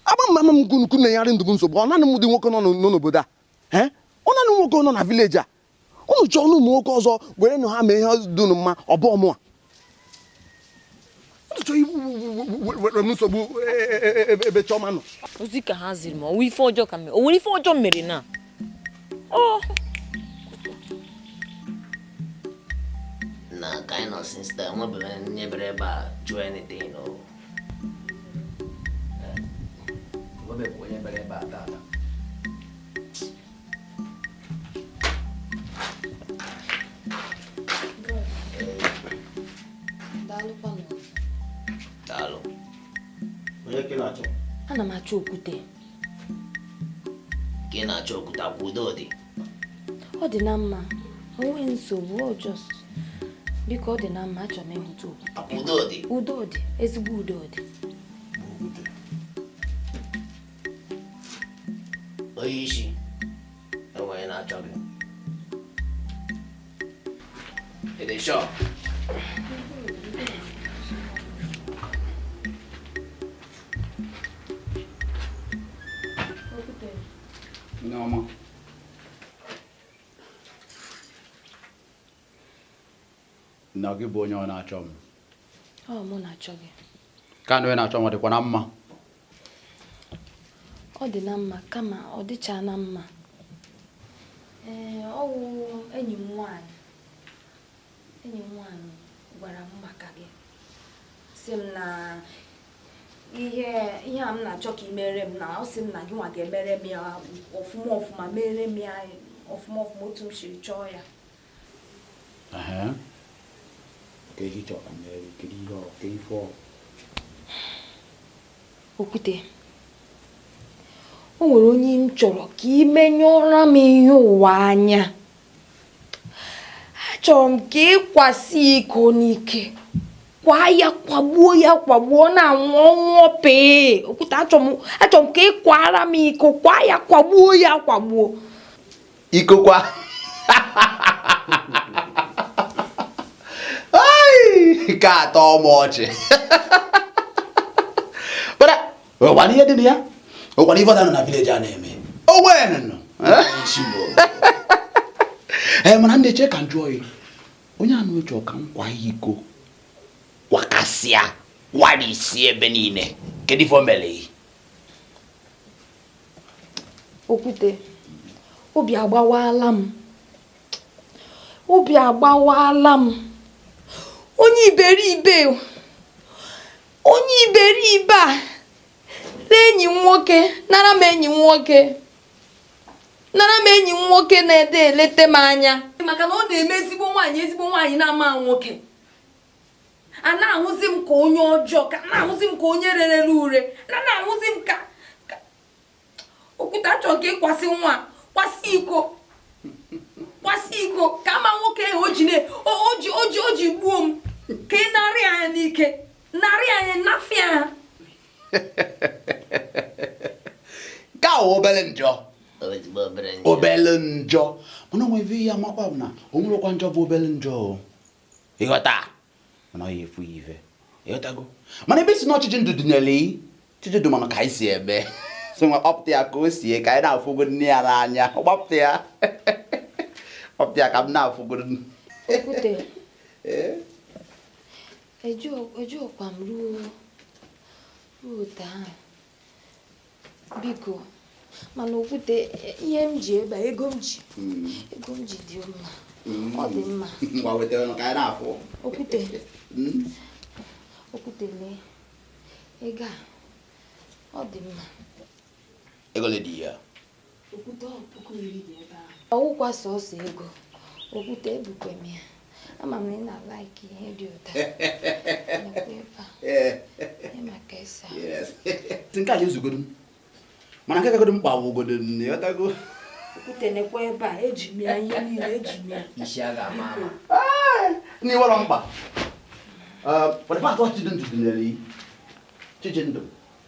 Agba m ama m nkunu na-enyere ndụ m nsogbu, ọ naanị m ụdị nwoke nọ n'obodo a. Ọ naanị nwoke nọ na vileji a. Unu chọọ ụmụ nwoke ọzọ were nụ ha mee ihe dị unu mma, ọ bụ ọmụa. Unu chọọ iwere m nsogbu ebe Chioma nọ. Ozi ka ha ziri m, ọ wụ ife ọjọọ ka mere. O nwere ife ọjọọ mere na? Na kind of since that one never ever do anything or Ana m achọ okwute. Ka ị na-achọ okwute akwa udo dị? Ọ dị na mma. O nweghị nsogbu, ọ just biko ọ dị na mma, achọrọ m ịhụta okwute. Akwa udo dị? Udo dị, ezigbo udo dị. Onye isi, enweghị na-achọ gị. Ị dị sure? Nneọma. Nna gị bụ onye ọ na-achọ m. Ọ mụ na-achọ gị. Ka na onye na-achọ m ọ dịkwa na mma? Ọ dị na mma kama ọ dịcha na mma. Ee, ọ wụ enyi m nwaanyị. Enyi m nwaanyị gwara m maka gị. Sị m na ihe a m na-achọ ka ị mere m na ọ sị m na gị nwa ga-emere m ya ọfụma ọfụma, mere m ya ọfụma ọfụma otu m siri chọọ ya. Okwute, o nwere onye m chọrọ ka ị menyụọra m ihe ụwa anya. Achọrọ m ka ị kwasị iko n'ike. Kwa ya kwagbuo ya kwagbuo na-anwụ ọnwụ pee. Okwute, achọrọ m ka ị kwara m iko, kwa ya kwagbuo ya kwagbuo. Iko kwa? Nke atọ m ọchị. Bara, ụkwana ihe dị na ya? Ụkwana ife ọda nọ na vileji a na-eme? Onwe nụ. Ee, mana m na-eche ka m jụọ ya. Onye anụ chọọ ka m kwa ya iko kwakasịa warisi ebe niile. Kedu ife o mere? Okwute, obi agbawala m. Obi agbawala m. Onye iberibe, onye iberibe a lee enyi m nwoke, nara m enyi m nwoke. Nara m enyi m nwoke na-ede elete m anya. Maka na ọ na-eme ezigbo nwaanyị na-ama nwoke. A na-ahụzi m ka onye ọjọọ, ka na-ahụzi m ka onye rerere ure, na na-ahụzi m ka Okwute, achọrọ ka ịkwasị nwa, kwasị iko. Kwasị iko ka ama nwoke ahụ o ji gbuo m, ka ị narị anya n'ike, narị anya nafịa ha. Nke a wụ obere njọ. Obere njọ. Mana onwe ebe ihe amakwa bụ na o nwerekwa njọ bụ obere njọ. Ịghọta? Mana ọ ya efu ya ife. Ịghọtago? Mana ebe si na ọchịchị ndụ dịnyere iyi, ọchịchị ndụ mana ka anyị si eme. So nwa kpọpụta ya ka o sie ka anyị na-afụgo nne ya n'anya. Gbapụta ya. Kpọpụta ya ka m na-afụgo. Okwute. Ejokwa m ruo taa. Biko, mana Okwute, ihe m ji ebe a, ego m ji. Ego m ji dị mma. Ọ dị mma. Ngwa wetara ka anyị na-afụ. Okwute. Okwute lee. Ego a, ọ dị mma. Ego le dị ya? Okwute, ọ 10,000 dị ebe ahụ. Ọ wụkwa sọsọ ego. Okwute, ebukwe m ya. Ama m na ị na-alaiki ihe dị ụtọ. Nekwa ebe a. Ihe maka ịsa. Nke a ga-ezugodu m. Mana nke kagodu mkpa wụgodu m, ịghọtago? Okwute, nekwa ebe a, eji m ya ihe niile, eji m ya. Isi a ga-ama ama. N'iwere mkpa. For the past ọchịchị ndụ dịnyere iyi. Chiji ndụ,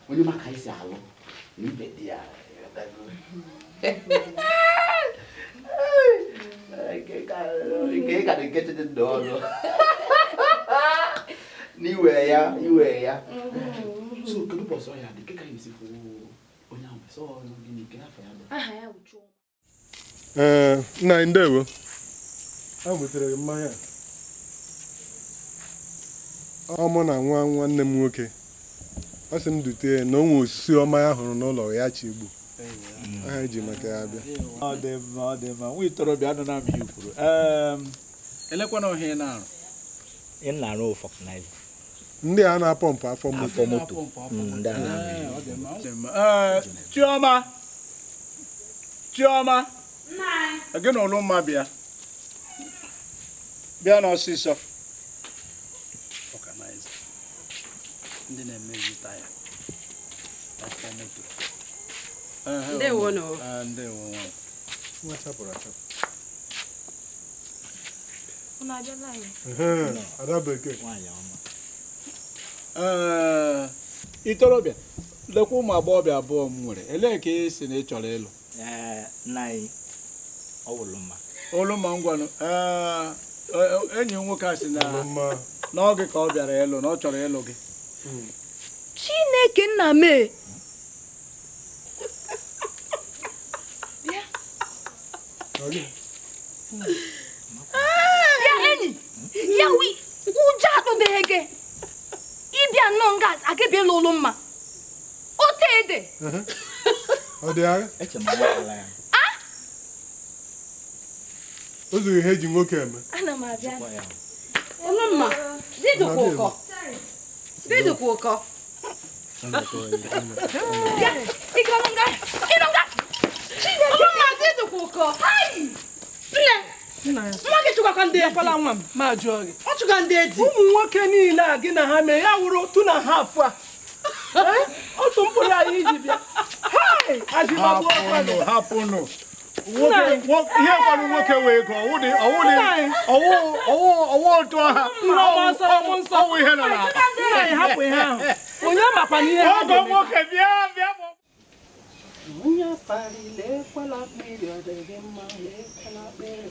onye maka isi alụ, na ibe dị ya, ịghọtago? Nke ka dị nke chiji ndụ ọnụ. N'iwe ya, iwe ya. So, kedu ụbọchị ọ ya dị? Ke ka ya esi fụ onye ahụ? Sọ gịnị ke afọ ya bụ? Aha ya bụ Chioma. Ee, nna anyị ndewo. A butere gị mmanya. Ọ mụ na nwa nwanne m nwoke. Ọ sị m dute ya na o nwe osisi ọma ya hụrụ n'ụlọ ya chi egbu. Aha eji maka ya bịa. Ọ dị mma, ọ dị mma. Nwa itorobịa anụ na m ihe kwuru. Elekwana ọhịa ị na-arụ. Ị na-arụ fọkụnaiza. Ndị a na-apọmpụ afọ moto. Afọ moto. Ndị a na-arụ. Chioma. Chioma. Gị na ụlọ mma bịa. Bịa n'ọsịsọ. Ndị na-emezi taya. Ọkpọ moto. Ndewo no. Ndewo nwa. Nwa chapụrụ achapụ. Unu abịala anyị? Ada bekee. Nwaanyị ọma. Ee, itorobịa, lekwa ụmụ agbọghọbịa abụọ m nwere. Elee ka ị si na ị chọrọ ịlụ? Ee, nna anyị, ọ wụlụ mma. Olu ma ngwanụ. Ee, enyi m nwoke a sị na n'oge ka ọ bịara ịlụ, na ọ chọrọ ịlụ gị. Chineke nna mee. Bịa enyi, ya wi, ụjọ atụbeghị gị. Ịbịa nnọọ nga agịbịa ịlụ ụlụ mma. Ote ede. Ọ dị agha? Eche m ala ya. O zuru ihe eji nwoke eme. Ana m abịa. Ụlụ mma, dịdụkwa ụkọ. Dịdụkwa ụkọ. Bịa, ịnọ nga, ịnọ nga. Ụlụ mma, dịdụkwa ụkọ. Nne, nwa gị chụgakwa ndị edi. Ekwela nwa m, ma jụọ gị. Ọ chụga ndị edi. Ụmụ nwoke niile a gị na ha mee ya wụrụ 2.5 a. Otu mkpụrụ anyị iji bịa. Hai! Azịgbagbuo ọkwa gị. Hapụnụ. Ihe kwanụ nwoke wee ego ọwụ otu ọha ọwụ ihe nọ n'akpa. Hapụ ihe ahụ. Onye makwa n'ihe ha Ọgọ ga-eme. nwoke bịa bịa. Onye akparịla ekwela akpịrị ọ dị gị mma, ekwela akpịrị.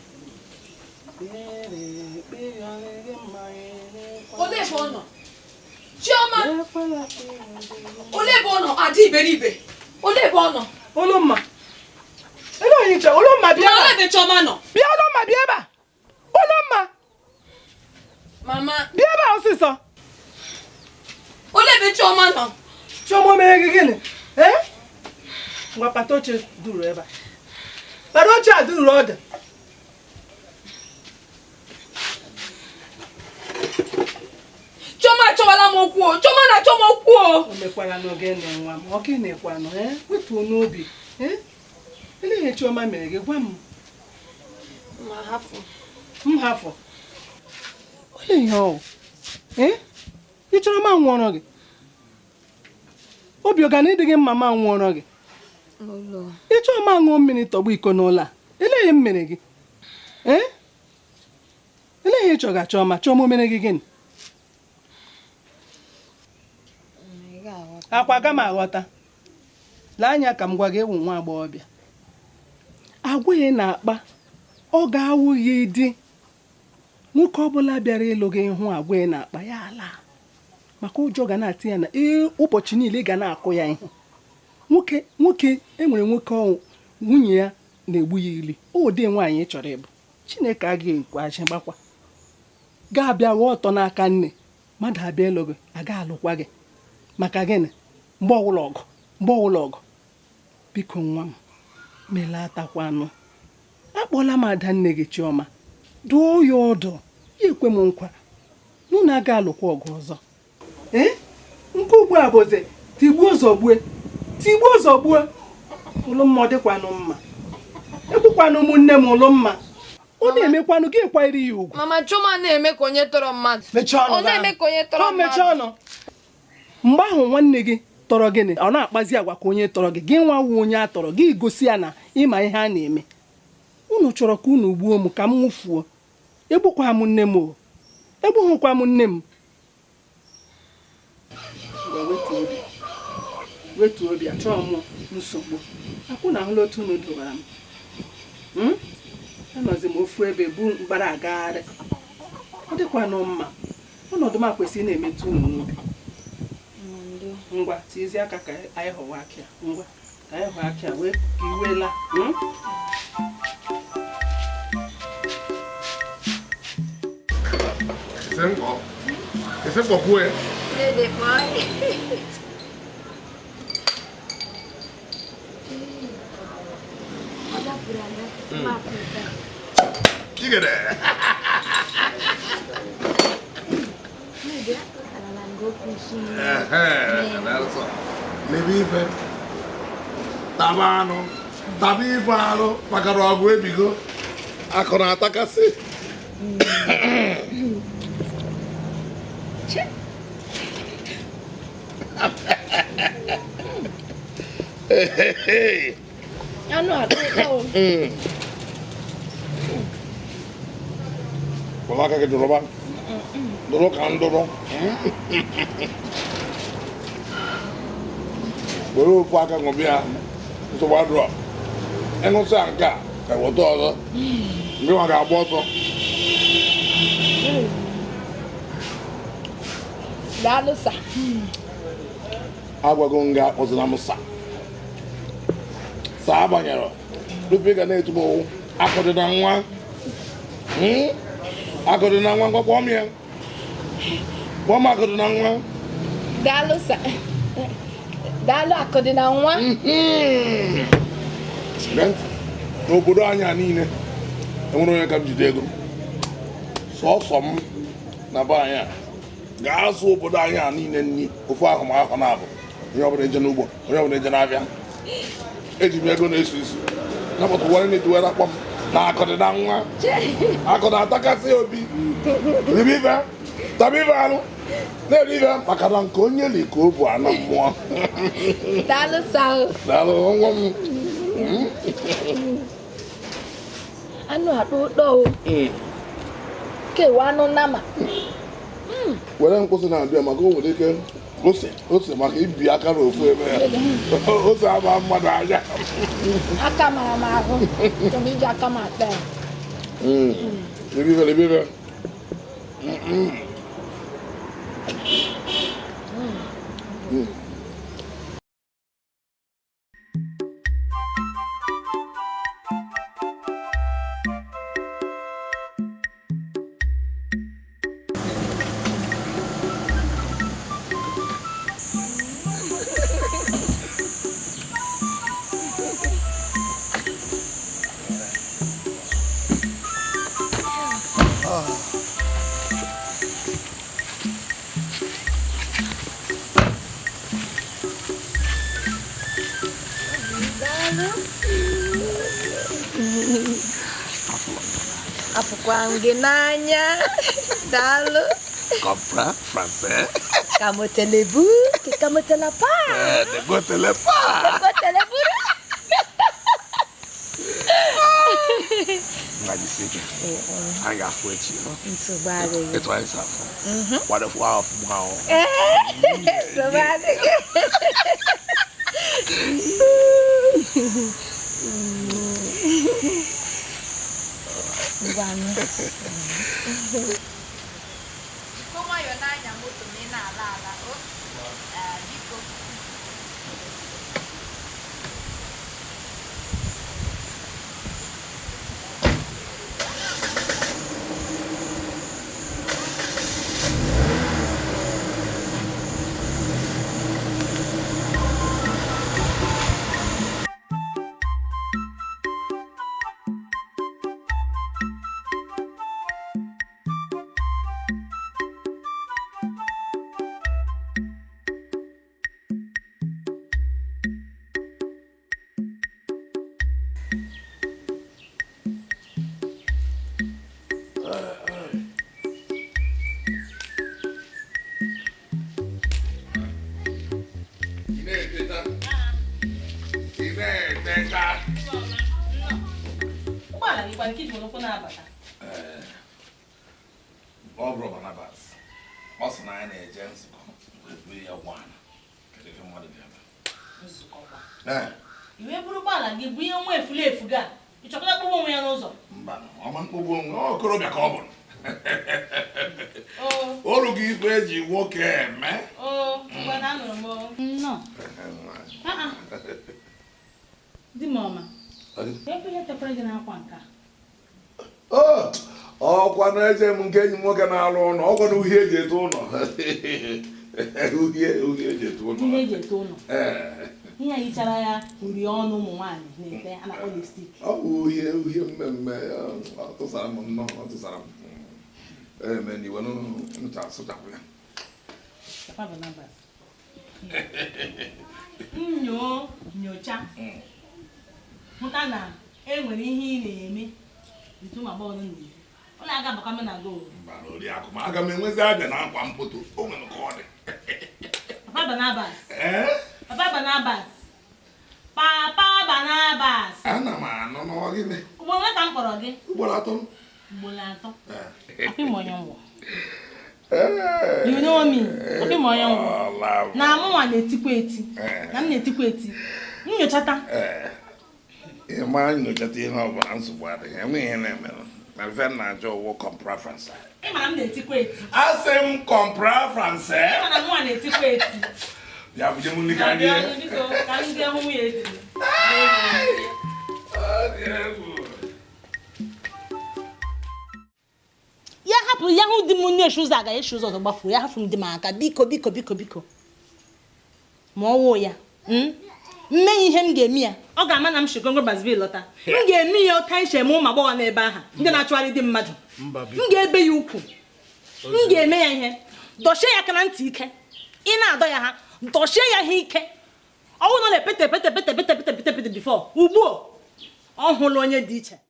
Akpịrị, akpịrị ọ dị gị mma, ekwela. Olee ebe ọ nọ? Chioma! Ekwela akpịrị ọ dị gị mma. Olee ebe ọ nọ? Ada iberibe. Olee ebe ọ nọ? Olumma. Ele onye nche, Olumma bịa ebe a. Olee ebe Chioma nọ? Bịa Olumma bịa ebe a. Olumma. Mama. Bịa ebe a ọsịsọ. Olee ebe Chioma nọ? Chioma o mere gị gịnị? Ee? Ngwa kpata oche duru ebe a. Kpata oche a duru ọdụ. Chioma achọwala m okwu o. Chioma na-achọ m okwu o. O mekwara n'ogene nwa m. Ọ gịnịkwanụ? Ee? Wetuo n'obi. Ee? Ele ihe Chioma mere gị, gwa m. Ma hafụ. M hafụ. Olee ihe ọ wụ? Ee? Ị chọrọ ma nwụọrọ gị? Obi ọ ga na ịdị gị mma ma nwụọrọ gị? Ị chọrọ ma ṅụọ mmiri tọgbọ iko n'ụlọ a? Ele ihe m mere gị? Ee? Ele ihe ị chọga Chioma? Chioma o mere gị gịnị? Akwa aga m aghọta. Lee anya ka m gwa gị, ewu nwa agbọghọbịa. Agwa ị na-akpa, ọ ga-awụ gị di. Nwoke ọbụla bịara ịlụ gị hụ agwa ị na-akpa ya ala. Maka ụjọ ga na-atị ya na ee ụbọchị niile ị ga na-akụ ya ihe. Nwoke nwoke enwere nwoke ọnwụ nwunye ya na-egbu ya ili. Ụdị nwaanyị ị chọrọ ịbụ. Chineke agaghị ekwe achị gbakwa. Ga-abịa ghọọ ọtọ n'aka nne. Mmadụ abịa ịlụ gị, aga alụkwa gị. Maka gịnị? Mgbe ọwụla ọgụ, mgbe ọwụla ọgụ. Biko nwa m, melatakwanụ. Akpọla m ada nne gị Chioma. Dụọ ya ọdụ, ya ekwe m nkwa. Na unu aga alụkwa ọgụ ọzọ. Ee? Nke ugbu a bụzi tigbuo zọgbue. Tigbuo zọgbue. Ụlụ mma ọ dịkwanụ mma. Ekwukwanụ m nne m ụlụ mma. Ọ na-emekwanụ gị kwanyere ya ugwu. Mama, Chioma na-eme ka onye tọrọ mmadụ. Mechie ọnụ Ọ na-eme ka onye tọrọ Ọ mechie mmadụ. ọnụ. Mgbe ahụ nwanne gị tọrọ gịnị? Ọ na-akpazi agwa ka onye tọrọ gị. Gị nwa wụ onye a tọrọ gị gosi ya na ịma ihe a na-eme. Unu chọrọ ka unu gbuo m ka m nwụfuo. Egbukwa m nne m o. Egbughịkwa m nne m. Ngwa wetuo obi. Wetuo obi, achọghị m nsogbu. Akwụ na ahụla otu unu dọwara m. Anọzi m ofu ebe bu mkpara agagharị. Ọ dịkwanụ mma. Ọnọdụ m akwesịghị na-emetụ unu n'obi. Ngwa, tizie aka ka anyị họwa akị a. Ngwa, ka anyị họọ akị a wee ka iwe laa. Ese mkpọ kwue. Dede kpọọ. Chigede. Lebe ife. Taba anụ. Taba ife anụ maka na ọgụ ebigo. Akụ na-atakasị. Anụ atọ ụtọ. Wala aka gị dụrụba. Dụrụ ka ndụrụ. Were ofu aka ṅụbịa ya, nsogbu adụrọ. Ịṅụsịa nke a, ka weta ọzọ. Ndị nwa ga-agba ọsọ. Daalụ sa. Agwago m gị akpọzila m sa. Sa agbanyere. Tupu ị ga na-etu m owu, akụ dị na nwa. Akụ dị na nwa, ngwa kpọọ m ya. Kpọọ m akụ dị na nwa. Daalụ sa. Daalụ akụ dị na nwa. N'obodo anyị a niile, enwere onye ka m jide ego. Sọsọ m na be anyị a ga-azụ obodo anyị a niile nni ofu ahụ ma ahụ na-abụ. Onye ọbụla eje n'ugbo, onye ọbụla eje n'abịa. Eji m ego na-eso isi. Napụta ụwa na-etiwere akpọ m na akụ dị na nwa. Akụ na-atakasị obi. Ribe ife, taba ife anụ. Na-eri ife maka na nke onye li ka o bụ ana mmụọ. Daalụ sa. Daalụ nwa m. Anụ atọ ụtọ o. Kewa anụ nama. Were nkwụsị na-abịa maka o nwere ike ose ose maka ibi aka n'ofu ebe ya. Ose ama mmadụ anya. Aka mara m ahụ. Chọrọ m iji aka m ata ya. Ribe ife, ribe ife. Afụkwa m gị n'anya. Daalụ. Comprends français? Kamotelebu, kamotelapa. Degotelepa. Degotelebu. Nwa jisi ike. Anyị ga-afụ echi. Nsogbu adịghị. Etu anyị si afụ. Kwadofụ ọfụma ahụ. Nsogbu adịghị. Ngwanụ. Biko nwayọọ na-anya moto ma ị na-ala ala o. Biko. Ọ bụrụ Barnabas, ọ sị na anyị na-eje nzukọ wee ya ụgbọala. Kedu ife mmadụ ga-eme? Nzukọ kwa. Iwe buru ụgbọala gị bụ ihe nwa efulefu ga. Ị chọkọta kpụgbu onwe ya n'ụzọ? Mba, ọma mkpụgbu onwe, ọ okorobịa ka ọ bụrụ. Oru gị ife eji nwoke eme. Ngwa na anụrụ m. Nnọọ. Di m ọma. Ebe ihe tekwara gị n'akwa nke a? Ọkwa na eje m nke enyi m nwoke na-alụ ụlọ, ọkwa na uhie eji ete ụlọ. Uhie eji ete ụlọ. Uhie eji ete ụlọ. Ihe a yichara ya uri ọnụ ụmụ nwaanyị na-ete a na-akpọ lipstik. Ọ bụ uhie uhie mmemme, ọ tụsara m nnọọ, ọ tụsara m. Eme na iwe ncha sụchapụ ya. Papa Barnabas. Nyocha. Hụta na e nwere ihe ị na-eme etu ụmụ agbọghọ nọ n'ezi. Ọ na-aga abakwa m na go. Mba, oriakụ ma aga m enwezi abịa na akwa mpoto. O nwere ka ọ dị. Papa Barnabas. Papa Barnabas. Papa Barnabas. Ana m anụ n'ọwa gịnị? Ugboro ole ka m kpọrọ gị? Ugboro atọ. Ugboro atọ. Akwa ime onye nwụọ. You know me. Akwa ime onye nwụọ. Na mụnwa na-etikwa eti. Na m na-etikwa eti. Nyochata. Ị ma nyochata ihe ọ bụla nsogbu adịghị. Enweghị ihe na-eme. Na ife na-ajọ ụwụ kọmprafrans. Ị ma na m na-etikwa eti. Asị m kọmprafrans. Ị ma na mụnwa na-etikwa eti. Ya bụ jem nri ka anyị. Biko ka m jee hụ nwunye di m. Ya hapụ ya hụ di m na-eshi ụzọ aga eshi ụzọ ọzọ gbafuo ya hapụ m di m aka biko biko biko biko ma ọ wụ ya mme ihe m ga-eme ya ọ ga-ama na m shi Gongo Brazzaville lọta m ga-eme ya ụta iche eme ụmụ agbọghọ n'ebe ahụ ndị na-achụgharị di mmadụ m ga-ebe ya ukwu m ga-eme ya ihe dọchie ya aka na ntị ike ị na-adọ ya ha dọchie ya ha ike ọnwụ nọ na-epete pete pete pete pete pete pete bifo ugbu ọ hụla onye dị iche.